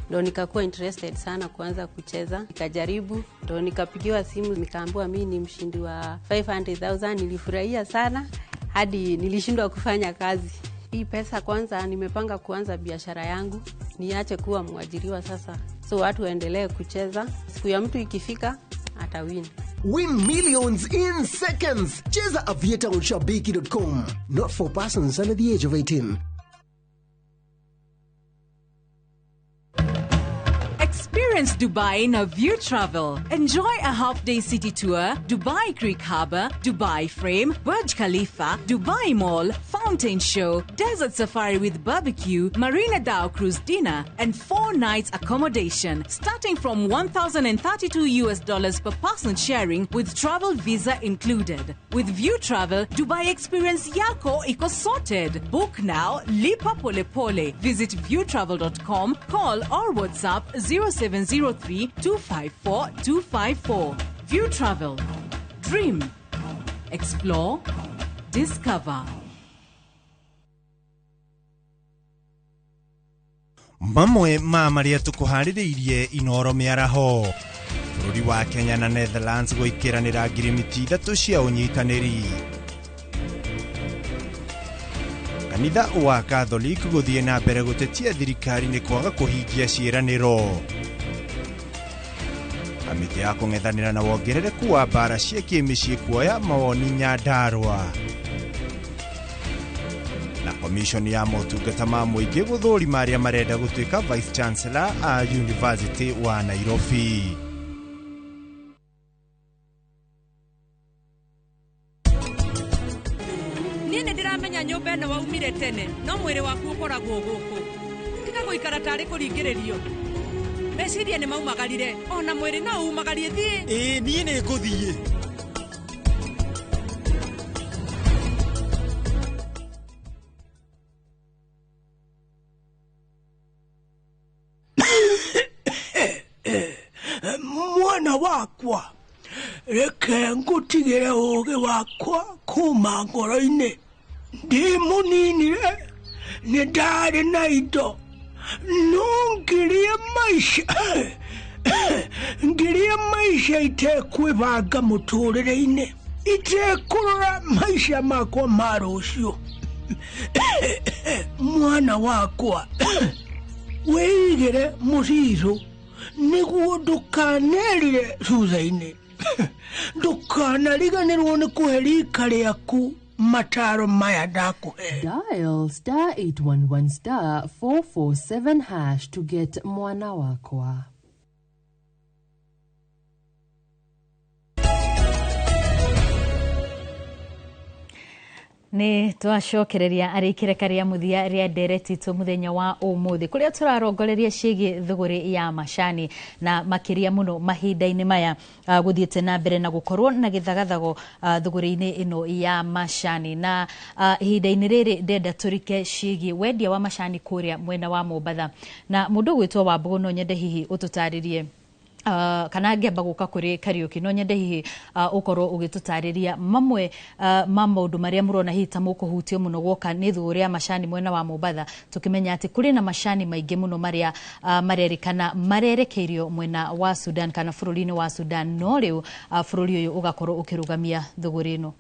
ndo nikakuwa interested sana kuanza kucheza. Nikajaribu, ndo nikapigiwa simu nikaambiwa mimi ni mshindi wa 500,000. Nilifurahia sana hadi nilishindwa kufanya kazi. Hii pesa kwanza nimepanga kuanza biashara yangu, niache kuwa mwajiriwa sasa. So watu waendelee kucheza, siku ya mtu ikifika atawin. Win millions in seconds. Cheza Aviator on shabiki.com. Not for persons under the age of 18. Experience Dubai in a View Travel. Enjoy a half-day city tour, Dubai Creek Harbour, Dubai Frame, Burj Khalifa, Dubai Mall, Fountain Show, Desert Safari with barbecue, Marina Dhow Cruise dinner, and 4 nights accommodation, starting from $1,032 per person sharing with travel visa included. With View Travel, Dubai experience yako iko sorted. Book now, lipa pole pole. Visit viewtravel.com, call or WhatsApp 0703 254 254. View Travel. Dream. Explore. Discover. Mamwe ma marĩa tũkũharĩrĩirie Inooro mĩaraho. Bũrũri wa Kenya na Netherlands gwĩkĩranĩra ngirimiti 3 cia ũnyitanĩri. Kanitha wa Catholic gũthiĩ na mbere gũtetia thirikari nĩ kwaga kũhingia ciĩranĩro. Kamĩtĩ ya kũng'ethanĩra na wongerereku wa mbara cia kĩmĩciĩ kuoya mawoni Nyandarua. Na komishoni ya motungata ma mũingĩ gũthũrima arĩa marenda gũtuĩka Vice Chancellor a University wa Nairobi. Niĩ nĩ ndĩramenya nyũmba ĩno waumire tene, no mwĩrĩ waku ũkoragwo gũkũ. Tiga gũikara tarĩ kũringĩrĩrio. Meciria nĩ maumagarire, ona mwĩrĩ no umagarie thiĩ. Ĩĩ niĩ nĩ ngũthiĩ. Mwana wakwa, reke ngũtigĩre ũũgĩ wakwa kuma ngoro-inĩ. Ndĩ mũnini-rĩ, nĩ ndarĩ na indo no ngĩrĩa maica, ngĩrĩa maica itekwĩbanga mũtũrĩre-inĩ, itekũrora maica makwa ma rũciũ. Mwana wakwa, wĩigĩre mũcirũ nĩguo ndũkanerire thutha-inĩ. Ndũkanariganĩrwo nĩ kũhe rika rĩaku mataro maya ndakũhe. Dial star 811 star 447 hash to get Mwana Wakwa. Nĩ twacokereria arĩ ikereka rĩa mũthia rĩa ndereti itũ mũthenya wa ũmũthĩ, kũrĩa tũrarongoreria ciĩgiĩ thũgũrĩ ya macani, na makĩria mũno mahinda-inĩ maya gũthiĩte na mbere na gũkorwo na gĩthagathago thũgũrĩ-inĩ ĩno ya macani. Na ihinda-inĩ rĩrĩ ndenda tũrike ciĩgiĩ wendia wa macani kũrĩa mwena wa Mombatha, na mũndũ ũgwĩtwo Wambũgũ, no nyende hihi ũtũtarĩrie, kana ngĩamba gũka kũrĩ Kariũki, no nyende hihi ũkorwo ũgĩtũtarĩria mamwe ma maũndũ marĩa mũrona hihi ta mũkũhutio mũno guoka nĩ thũgũrĩ ya macani mwena wa Mombatha, tũkĩmenya atĩ kũrĩ na macani maingĩ mũno marĩa marerĩkana marerekeirio mwena wa Sudan kana bũrũri-inĩ wa Sudan, no rĩu bũrũri ũyũ ũgakorwo ũkĩrũgamia thũgũrĩ ĩno.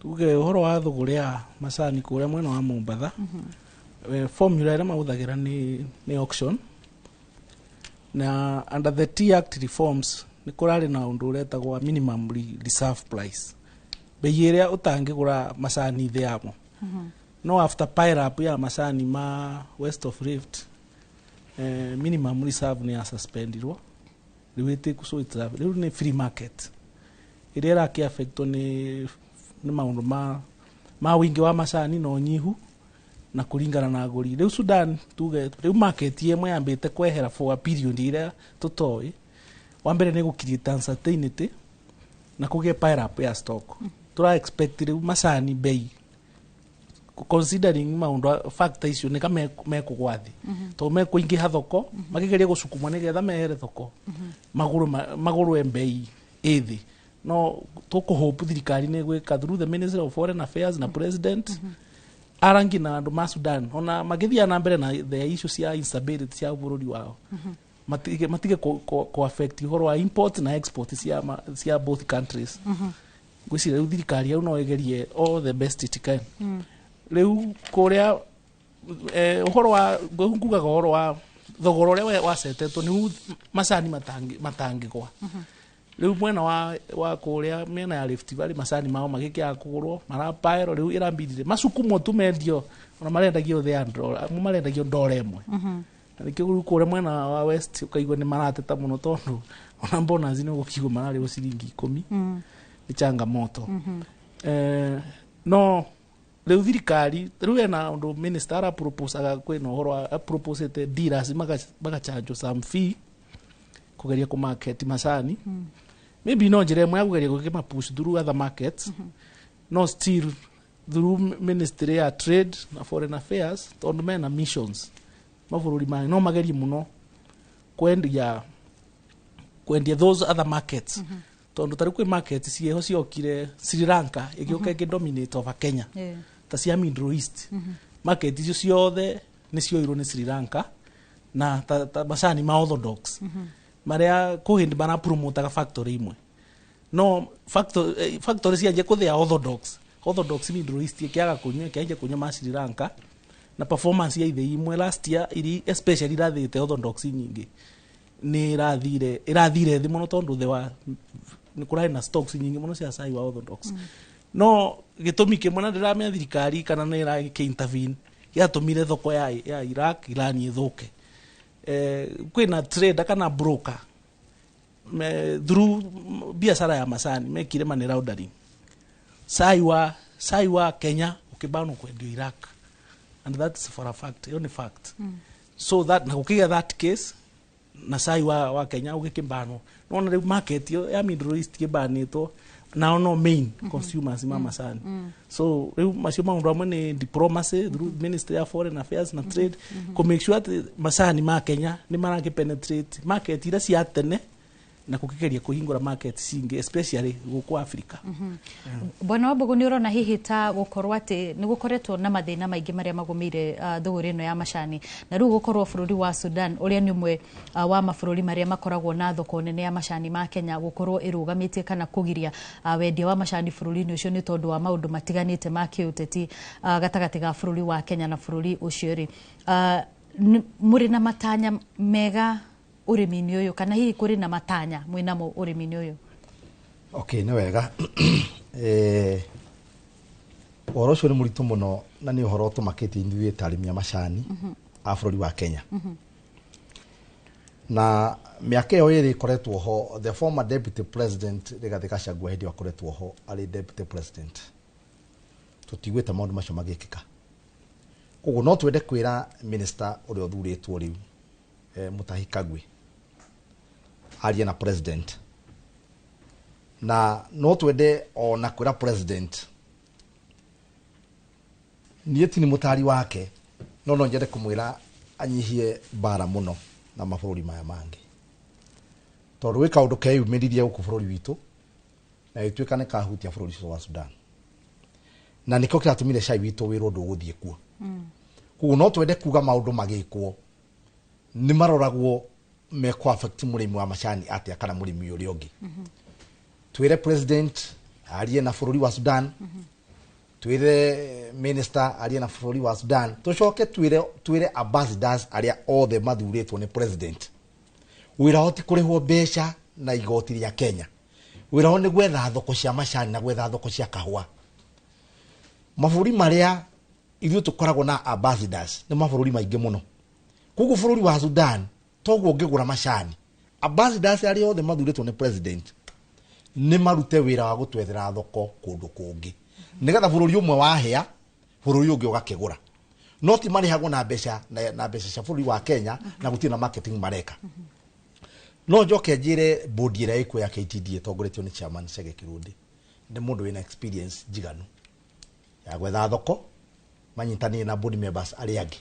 Tuge ũhoro wa thũgũrĩ ya macani kũrĩa mwena wa Mombatha, formula ĩrĩa mahũthagĩra nĩ auction, na under the Tea Act reforms nĩ kũrarĩ na ũndũ ũretagwo minimum reserve price, bei ĩrĩa ũtangĩgũra macani thĩ yamo. No after pile up ya macani ma West of Rift, minimum reserve nĩ ya suspendirwo, rĩu ĩtĩku, so it's rĩu nĩ free market ĩrĩa ĩrakĩ affectwo nĩ maũndũ ma ũingĩ wa macani na ũnyihu na kũringana na agũri. Rĩu Sudan, tuge rĩu market ĩmwe yambĩte kwehera for a period ĩrĩa tũtoĩ. Wa mbere nĩ gũ create uncertainty na kũgĩe pile up ya stock. Tũra expect rĩu macani bei, considering maũndũ factor icio, nĩ ka mekũgwa thĩ, tondũ mekũingĩha thoko makĩgeria gũcukumwo nĩgetha mehere thoko, magũrwe mbei ĩ thĩ. No tũkũhope thirikari nĩ gwĩka through the Ministry of Foreign Affairs na President arangi na andũ ma Sudan, ona magĩthiaga na mbere na the issue cia instability cia bũrũri wao, matige ku affect ũhoro wa import na export cia both countries. Ngwĩciria rĩu thirikari hau no ĩgerie all the best it can. Rĩu kũrĩa ũhoro wa ngugaga ũhoro wa thogora ũrĩa wacetetwo nĩ macani matangĩgwa. Rĩu mwena wa kũrĩa mĩena ya Rift Valley, macani mao magĩkĩaga kũgũrwo marapaĩrwo, rĩu ĩrambirire macukumwo tu mendio, ona marendagio thĩ ya ndora, marendagio ndora 1. Na nĩkĩo rĩu kũrĩa mwena wa West ũkaigua nĩ marateta mũno, tondũ ona bonus nĩ ũgũkigwo mararĩhwo ciringi 10. Nĩ changamoto. No rĩu thirikari rĩu ena ũndũ minister araproposaga, kwĩna ũhoro wa aproposete dealers magachanjwo some fee kũgeria kũmarket macani. Maybe no njĩra ĩmwe ya kũgeria gũkĩma push through other markets. No still through Ministry ya Trade na Foreign Affairs, tondũ mena missions mabũrũri mangĩ, no magerie mũno kwendia those other markets, tondũ tarĩu kwĩ market ciĩho ciokire, Sri Lanka ĩgĩũka ĩkĩ dominate over Kenya, ta cia Middle East. Market icio ciothe nĩ cioirwo nĩ Sri Lanka na ta macani ma orthodox marĩa kũ hĩndĩ marapromotaga factory imwe, no factory cianjia kũthĩa orthodox, Middle East ĩkĩaga kũnyua, ĩkĩanjia kũnyua ma Sri Lanka, na performance ya ithĩi imwe last year iri especially irathĩte orthodox nyingĩ nĩ ĩrathire thĩ mũno, tondũ thĩ wa nĩ kũrarĩ na stocks nyingĩ mũno cia cai wa orthodox. No gĩtũmi kĩmwe na ndĩramenya thirikari kana nĩ ĩragĩkĩ intervene gĩatũmire thoko ya Iraq, Iran ĩthũke, kwĩna trader kana broker through biacara ya macani mekire money laundering, cai wa Kenya ũkĩbanwo kwendio Iraq, and that's for a fact, ĩyo nĩ fact. So that na gũkĩgĩa that case na cai wa Kenya ũgĩkĩbanwo, nona rĩu market ĩyo ya Middle East kĩbanĩtwo, nao no main consumers ma macani. So rĩu macio maũndũ amwe nĩ diplomacy through Ministry of Foreign Affairs na Trade kũ make sure atĩ macani ma Kenya nĩ marakĩ penetrate market iria cia tene. Na kukigeria kuhingura market cingĩ, especially gũkũ Africa. Bwana Wambugu, nĩ ũrona hihi ta gũkorwo atĩ nĩ gũkoretwo na mathĩna maingĩ marĩa magũmĩire thũgũrĩ ĩno ya macani, na rĩu gũkorwo bũrũri wa Sudan, ũrĩa nĩ ũmwe wa mabũrũri marĩa makoragwo na thoko nene ya macani ma Kenya, gũkorwo ĩrũgamĩtie kana kũgiria wendia wa macani bũrũri-inĩ ũcio nĩ tondũ wa maũndũ matiganĩte ma kĩũteti gatagatĩ ga bũrũri wa Kenya na bũrũri ũcio rĩ, mũrĩ na matanya mega ũrĩmi-inĩ ũyũ, kana hihi kũrĩ na matanya mwĩnamo ũrĩmi-inĩ ũyũ? Okay, nĩ wega. Ũhoro ũcio nĩ mũritũ mũno na nĩ ũhoro ũtũmakĩtie ithuĩ ta arĩmi a macani a bũrũri wa Kenya. Na mĩaka ĩyo ĩrĩ ĩkoretwo ho, the former deputy president Rigathĩ Gachagua, hĩndĩ ĩyo akoretwo ho arĩ deputy president, tũtiguĩte maũndũ macio magĩkĩka. Koguo no twende kwĩra minister ũrĩa ũthurĩtwo rĩu, Mutahi Kagwe, arie na president, na no twende ona kwĩra president, niĩ ti nĩ mũtari wake, no nyende kũmwĩra anyihie mbara mũno na mabũrũri maya mangĩ, tondũ gwĩ kaũndũ keyumĩririe gũkũ bũrũri witũ na gĩtuĩka nĩ kahutia bũrũri ũcio wa Sudan, na nĩkĩo kĩratũmire cai witũ wĩrwo ndũgũthiĩ kuo. Koguo no twende kuga maũndũ magĩkwo nĩ maroragwo mekũ affect mũrĩmi wa macani atĩa kana mũrĩmi ũrĩa ũngĩ. Twĩre president arie na bũrũri wa Sudan, twĩre minister arie na bũrũri wa Sudan, tũcoke twĩre ambassadors arĩa othe mathurĩtwo nĩ president, wĩra wao ti kũrĩhwo mbeca na igoti rĩa Kenya, wĩra wao nĩ gwetha thoko cia macani na gwetha thoko cia kahũa. Mabũrũri marĩa ithuĩ tũkoragwo na ambassadors nĩ mabũrũri maingĩ mũno. Koguo bũrũri wa Sudan toguo ũngĩgũra macani, ambassadors arĩa othe mathurĩtwo nĩ president nĩ marute wĩra wa gũtwethera thoko kũndũ kũngĩ, nĩgetha bũrũri ũmwe wahĩa, bũrũri ũngĩ ũgakĩgũra. No ti marĩhagwo na mbeca na mbeca cia bũrũri wa Kenya na gũtirĩ na marketing mareka. No njoke njĩre board ĩrĩa ĩkuo ya KTDA ĩtongoretio nĩ chairman Chege Kĩrũndĩ, nĩ mũndũ wĩna experience njiganu ya gwetha thoko, manyitanĩire na board members arĩa angĩ.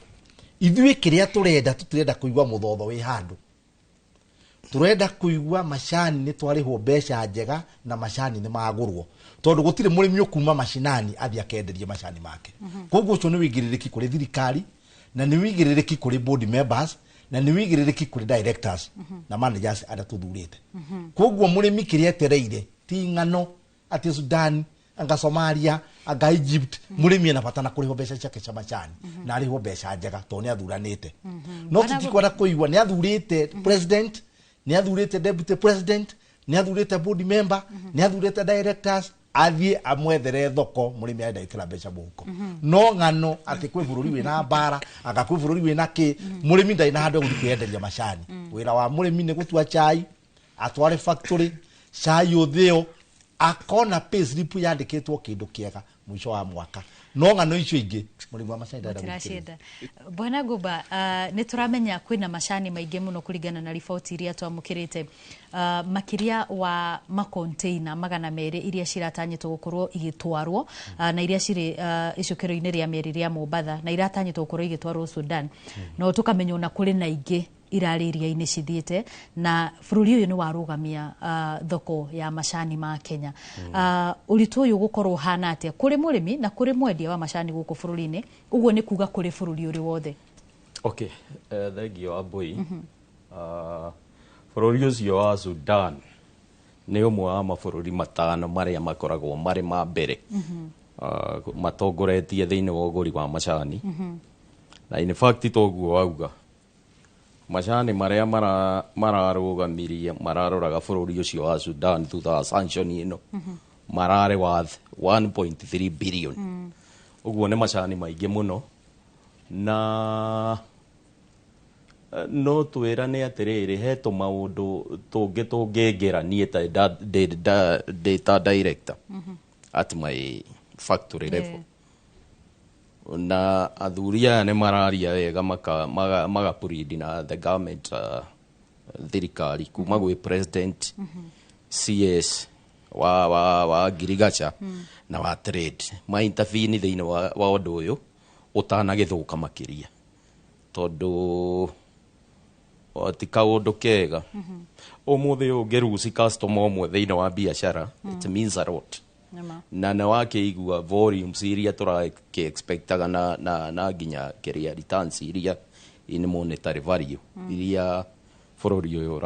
Ithuĩ kĩrĩa tũrenda, tũtirenda kũigua mũthotho wĩ handũ, tũrenda kũigua macani nĩ twarĩhwo mbeca njega na macani nĩ magũrwo, tondũ gũtirĩ mũrĩmi ũkuma macinani athiĩ akenderie macani make. Koguo ũcio nĩ wĩigĩrĩrĩki kũrĩ thirikari, na nĩ wĩigĩrĩrĩki kũrĩ board members, na nĩ wĩigĩrĩrĩki kũrĩ directors na managers arĩa tũthurĩte. Koguo mũrĩmi kĩrĩa etereire ti ng'ano atĩ Sudan, anga Somalia, anga Egypt. Mũrĩmi ena bata na kũrĩhwo mbeca ciake cia macani na arĩhwo mbeca njega, tondũ nĩ athuranĩte. No tutikwenda kũigua nĩ athurĩte president, nĩ athurĩte deputy president, nĩ athurĩte board member, nĩ athurĩte directors, athiĩ amwethere thoko, mũrĩmi arenda gwĩkĩra mbeca mũhuko. No ng'ano atĩ kwĩ bũrũri wĩna mbara, anga kwĩ bũrũri wĩna kĩ, mũrĩmi ndarĩ na handũ egũthiĩ kwĩyenderia macani. Wĩra wa mũrĩmi nĩ gũtua chai, atware factory, cai ũthĩo, akona pay slip yandĩkĩtwo kĩndũ kĩega mũico wa mwaka. No ng'ano icio ingĩ, mũrĩmi wa macani ndarenda gũthikĩrĩria. Mũtiracienda. Bwana Ngũmba, nĩ tũramenya kwĩna macani maingĩ mũno kũringana na riboti iria twamũkĩrĩte, makĩria wa makonteina 200 iria ciratanyĩtwo gũkorwo igĩtwarwo, na iria cirĩ icukĩro-inĩ rĩa meri rĩa Mombatha na iratanyĩtwo gũkorwo igĩtwarwo Sudan. No tũkamenya ona kũrĩ na ingĩ irarĩ iria-inĩ cithiĩte, na bũrũri ũyũ nĩ warũgamia thoko ya macani ma Kenya. Ũritũ ũyũ gũkorwo ũhana atĩa kũrĩ mũrĩmi na kũrĩ mwendia wa macani gũkũ bũrũri-inĩ? Ũguo nĩ kuga kũrĩ bũrũri ũrĩ wothe. Okay, thank you, Wambui. Bũrũri ũcio wa Sudan nĩ ũmwe wa mabũrũri matano marĩa makoragwo marĩ ma mbere matongoretie thĩinĩ wa ũgũri wa macani. Na in fact, toguo wauga, macani marĩa mararũgamirie mararoraga bũrũri ũcio wa Sudan thutha wa sanction ĩno mararĩ worth 1.3 billion. Ũguo nĩ macani maingĩ mũno, na no twĩrane atĩrĩrĩ, he tũmaũndũ tũngĩ tũngĩngĩra niĩ ta ndĩ ta director at my factory level, na athuri aya nĩ mararia wega, maka plead na the government, thirikari kuma gwĩ president, CS wa agriculture na wa trade, ma intervene thĩinĩ wa ũndũ ũyũ ũtanagĩthũka makĩria, tondũ Ti kaũndũ kega. Ũmũthĩ ũyũ ũngĩruci customer ũmwe thĩinĩ wa biacara, it means a lot. Nĩma. Na nĩ wakĩigua volumes iria tũrakĩ expectaga na nginya kĩrĩa returns iria in monetary value iria bũrũri ũyũ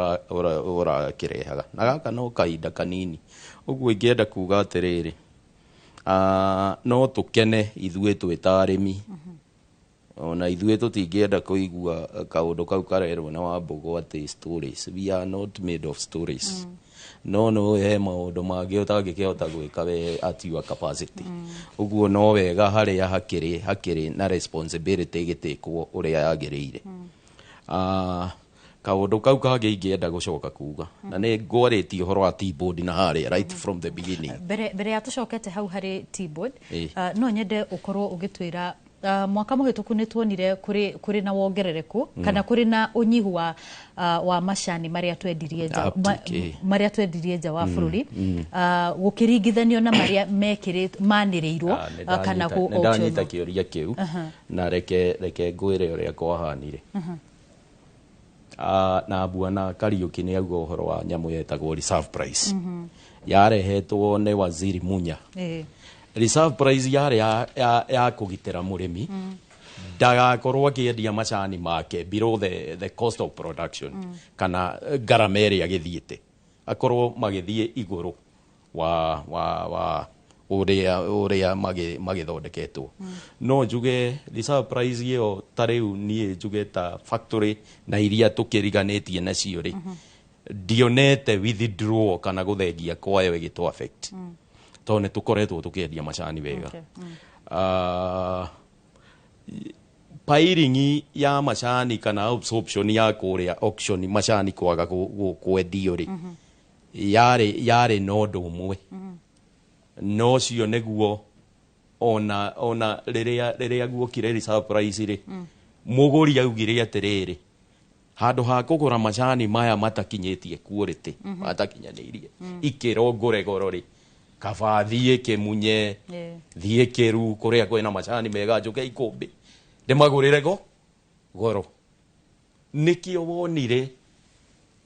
ũrakĩrehaga, na gaka no kahinda kanini. Ũguo ingĩenda kuga atĩrĩrĩ, no tũkene ithuĩ twĩ ta arĩmi, ona ithuĩ tũtingĩenda kũigua kaũndũ kau karerwo na Wambũgũ atĩ stories. We are not made of stories. No he maũndũ mangĩ ũtangĩkĩhota gwĩka we at your capacity. Ũguo no wega harĩa hakĩrĩ na responsibility ĩgĩtĩkwo ũrĩa yagĩrĩire. Kaũndũ kau kangĩ ingĩenda gũcoka kuga, na nĩ ngwarĩtie ũhoro wa tea board na harĩa right from the beginning. Mbere ya tũcokete hau harĩ tea board, Ĩĩ. no nyende ũkorwo ũgĩtwĩra, mwaka mũhĩtũku nĩ tuonire kũrĩ na wongerereku kana kũrĩ na ũnyihu wa macani marĩa twendirie nja Uptick, ĩĩ. marĩa twendirie nja wa bũrũri, gũkĩringithanio na marĩa mekĩrĩtwo manĩrĩirwo Ah, nĩ kana nĩ ndanyita kũ kĩũria kĩu, na reke ngwĩre ũrĩa kwahanire. Na bwana Kariuki nĩ auga ũhoro wa nyamũ yetagwo reserve price, yarehetwo nĩ Waziri Munya. Reserve price yarĩ ya kũgitĩra mũrĩmi ndagakorwo akĩendia macani make below the cost of production kana ngarama ĩrĩa gĩthiĩte, akorwo magĩthiĩ igũrũ wa ũrĩa magĩthondeketwo. No njuge reserve price ĩyo, ta rĩu niĩ njuge ta factory na iria tũkĩriganĩtie nacio rĩ, ndionete withdraw kana gũthengia kwayo ĩgĩtũ affect, tondũ nĩ tũkoretwo tũkĩendia macani wega. Piling ya macani kana absorption ya kũrĩa auction, macani kwaga kwendio rĩ, yarĩ na ũndũ ũmwe, no ũcio nĩguo ona rĩrĩa guokire reserve price rĩ, mũgũri augire atĩrĩrĩ, handũ ha kũgũra macani maya matakinyĩtie quality, matakinyanĩirie ikĩro, ngũre goro rĩ, kaba thiĩ kĩmunye, thiĩ kĩru kũrĩa kwĩna macani mega, njũke ikũmbĩ ndĩmagũrĩre go goro. Nĩkĩo wonire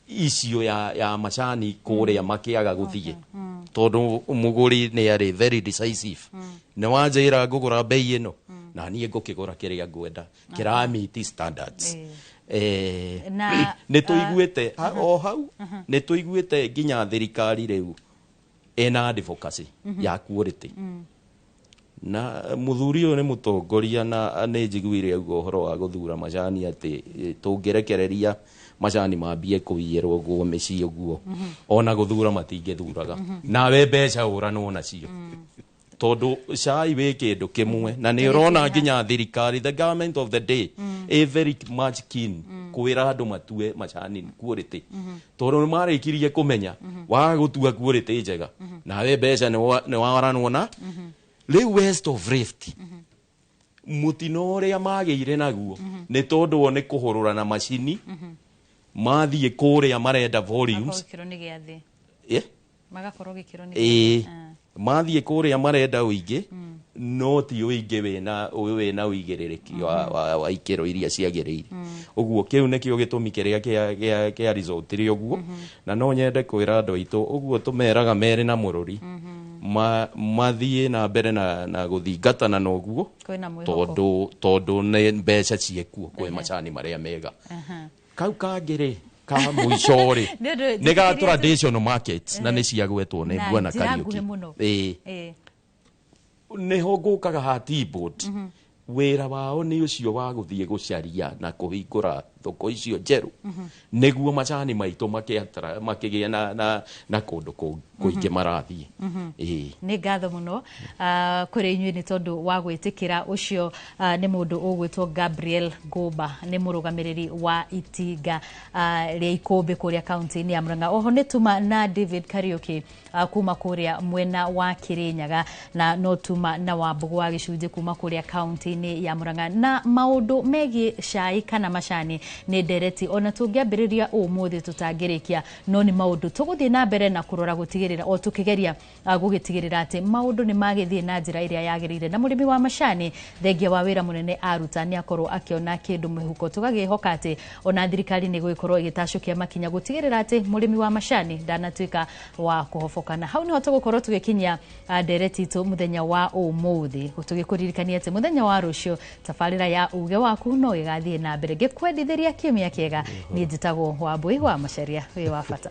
icio ya macani kũrĩa makĩaga gũthiĩ, tondũ mũgũri nĩ arĩ very decisive. Nĩ wanjĩra ngũgũra bei ĩno, na niĩ ngũkĩgũra kĩrĩa ngwenda kĩramiti standards. Nĩ tũiguĩte o hau, nĩ tũiguĩte nginya thirikari rĩu ĩna advocacy ya quality, na mũthuri ũyũ nĩ mũtongoria, na nĩ njiguire auga ũhoro wa gũthura macani atĩ tũngĩrekereria macani mambie kũiyĩrwo ũguo mĩciĩ ũguo, ona gũthura matingĩthuraga, nawe mbeca ũranwo nacio, tondũ cai wĩ kĩndũ kĩmwe. Na nĩ ũrona nginya thirikari, the government of the day, ĩ very much keen kwĩra andũ matue macani quality, tondũ nĩ marĩkirie kũmenya waga gũtua quality njega, nawe mbeca nĩ waranwo. Na rĩu West of Rift, mũtino ũrĩa magĩire naguo nĩ tondũ o nĩ kũhũrũra na macini mathiĩ kũrĩa marenda volumes. Magakorwo gĩkĩro nĩ gĩa thĩ. Magakorwo gĩkĩro nĩ Ĩĩ, mathiĩ kũrĩa marenda ũingĩ, no ti ũingĩ wĩna ũyũ wĩna ũigĩrĩrĩki wa ikĩro iria ciagĩrĩire. Ũguo kĩu nĩkĩo gĩtũmi kĩrĩa kĩa result rĩ ũguo. Na no nyende kwĩra andũ aitũ ũguo tũmeraga merĩ na mũrũri mathiĩ na mbere na gũthingatana na ũguo, Kwĩna mwĩhoko. tondũ nĩ mbeca ciĩkuo kwĩ macani marĩa mega. Kau kangĩ rĩ, ka mũico rĩ, Nĩ ũndũ nĩ ga njĩtĩkĩria traditional markets, na nĩ ciagwetwo nĩ Na bwana njĩra Kariuki. nguhĩ mũno. Ĩĩ. Nĩho ngũkaga ha tea board. Wĩra wao nĩ ũcio wa gũthiĩ gũcaria na kũhingũra thoko icio njerũ, nĩguo macani maitũ makĩgĩe na kũndũ kũingĩ marathiĩ. Ĩĩ. Nĩ ngatho mũno kũrĩ inyuĩ nĩ tondũ wa gwĩtĩkĩra. Ũcio nĩ mũndũ ũgwĩtwo Gabriel Ngũmba, nĩ mũrũgamĩrĩri wa itinga rĩa Ikũmbĩ kũrĩa kaunti-inĩ ya Murang'a. Oho nĩ tuma na David Kariuki kuma kũrĩa mwena wa Kĩrĩnyaga, na no tuma na Wambũgũ wa Gĩcunjĩ kuma kũrĩa kaunti-inĩ kaunti-inĩ ya Murang'a. Na maũndũ megiĩ cai kana macani nĩ ndereti ona tũngĩambĩrĩria ũmũthĩ tũtangĩrĩkia, no nĩ maũndũ tũgũthiĩ na mbere na kũrora gũtigĩrĩra o tũkĩgeria gũgĩtigĩrĩra atĩ maũndũ nĩ magĩthiĩ na njĩra ĩrĩa yagĩrĩire, na mũrĩmi wa macani thengia wa wĩra mũnene aruta nĩ akorwo akĩona kĩndũ mũhuko. Tũgagĩhoka atĩ ona thirikari nĩ gũgĩkorwo ĩgĩtacũkia makinya gũtigĩrĩra atĩ mũrĩmi wa macani ndanatuĩka wa kũhoboka. Na hau nĩho tũgũkorwo tũgĩkinyia ndereti itũ mũthenya wa ũmũthĩ, tũgĩkũririkania atĩ mũthenya wa rũciũ tabarĩra ya uge waku no ĩgathiĩ na mbere. Ngĩkwendithĩria kiumia kĩega, niĩ njĩtagwo Wambui wa Macharia. Wĩ wa bata.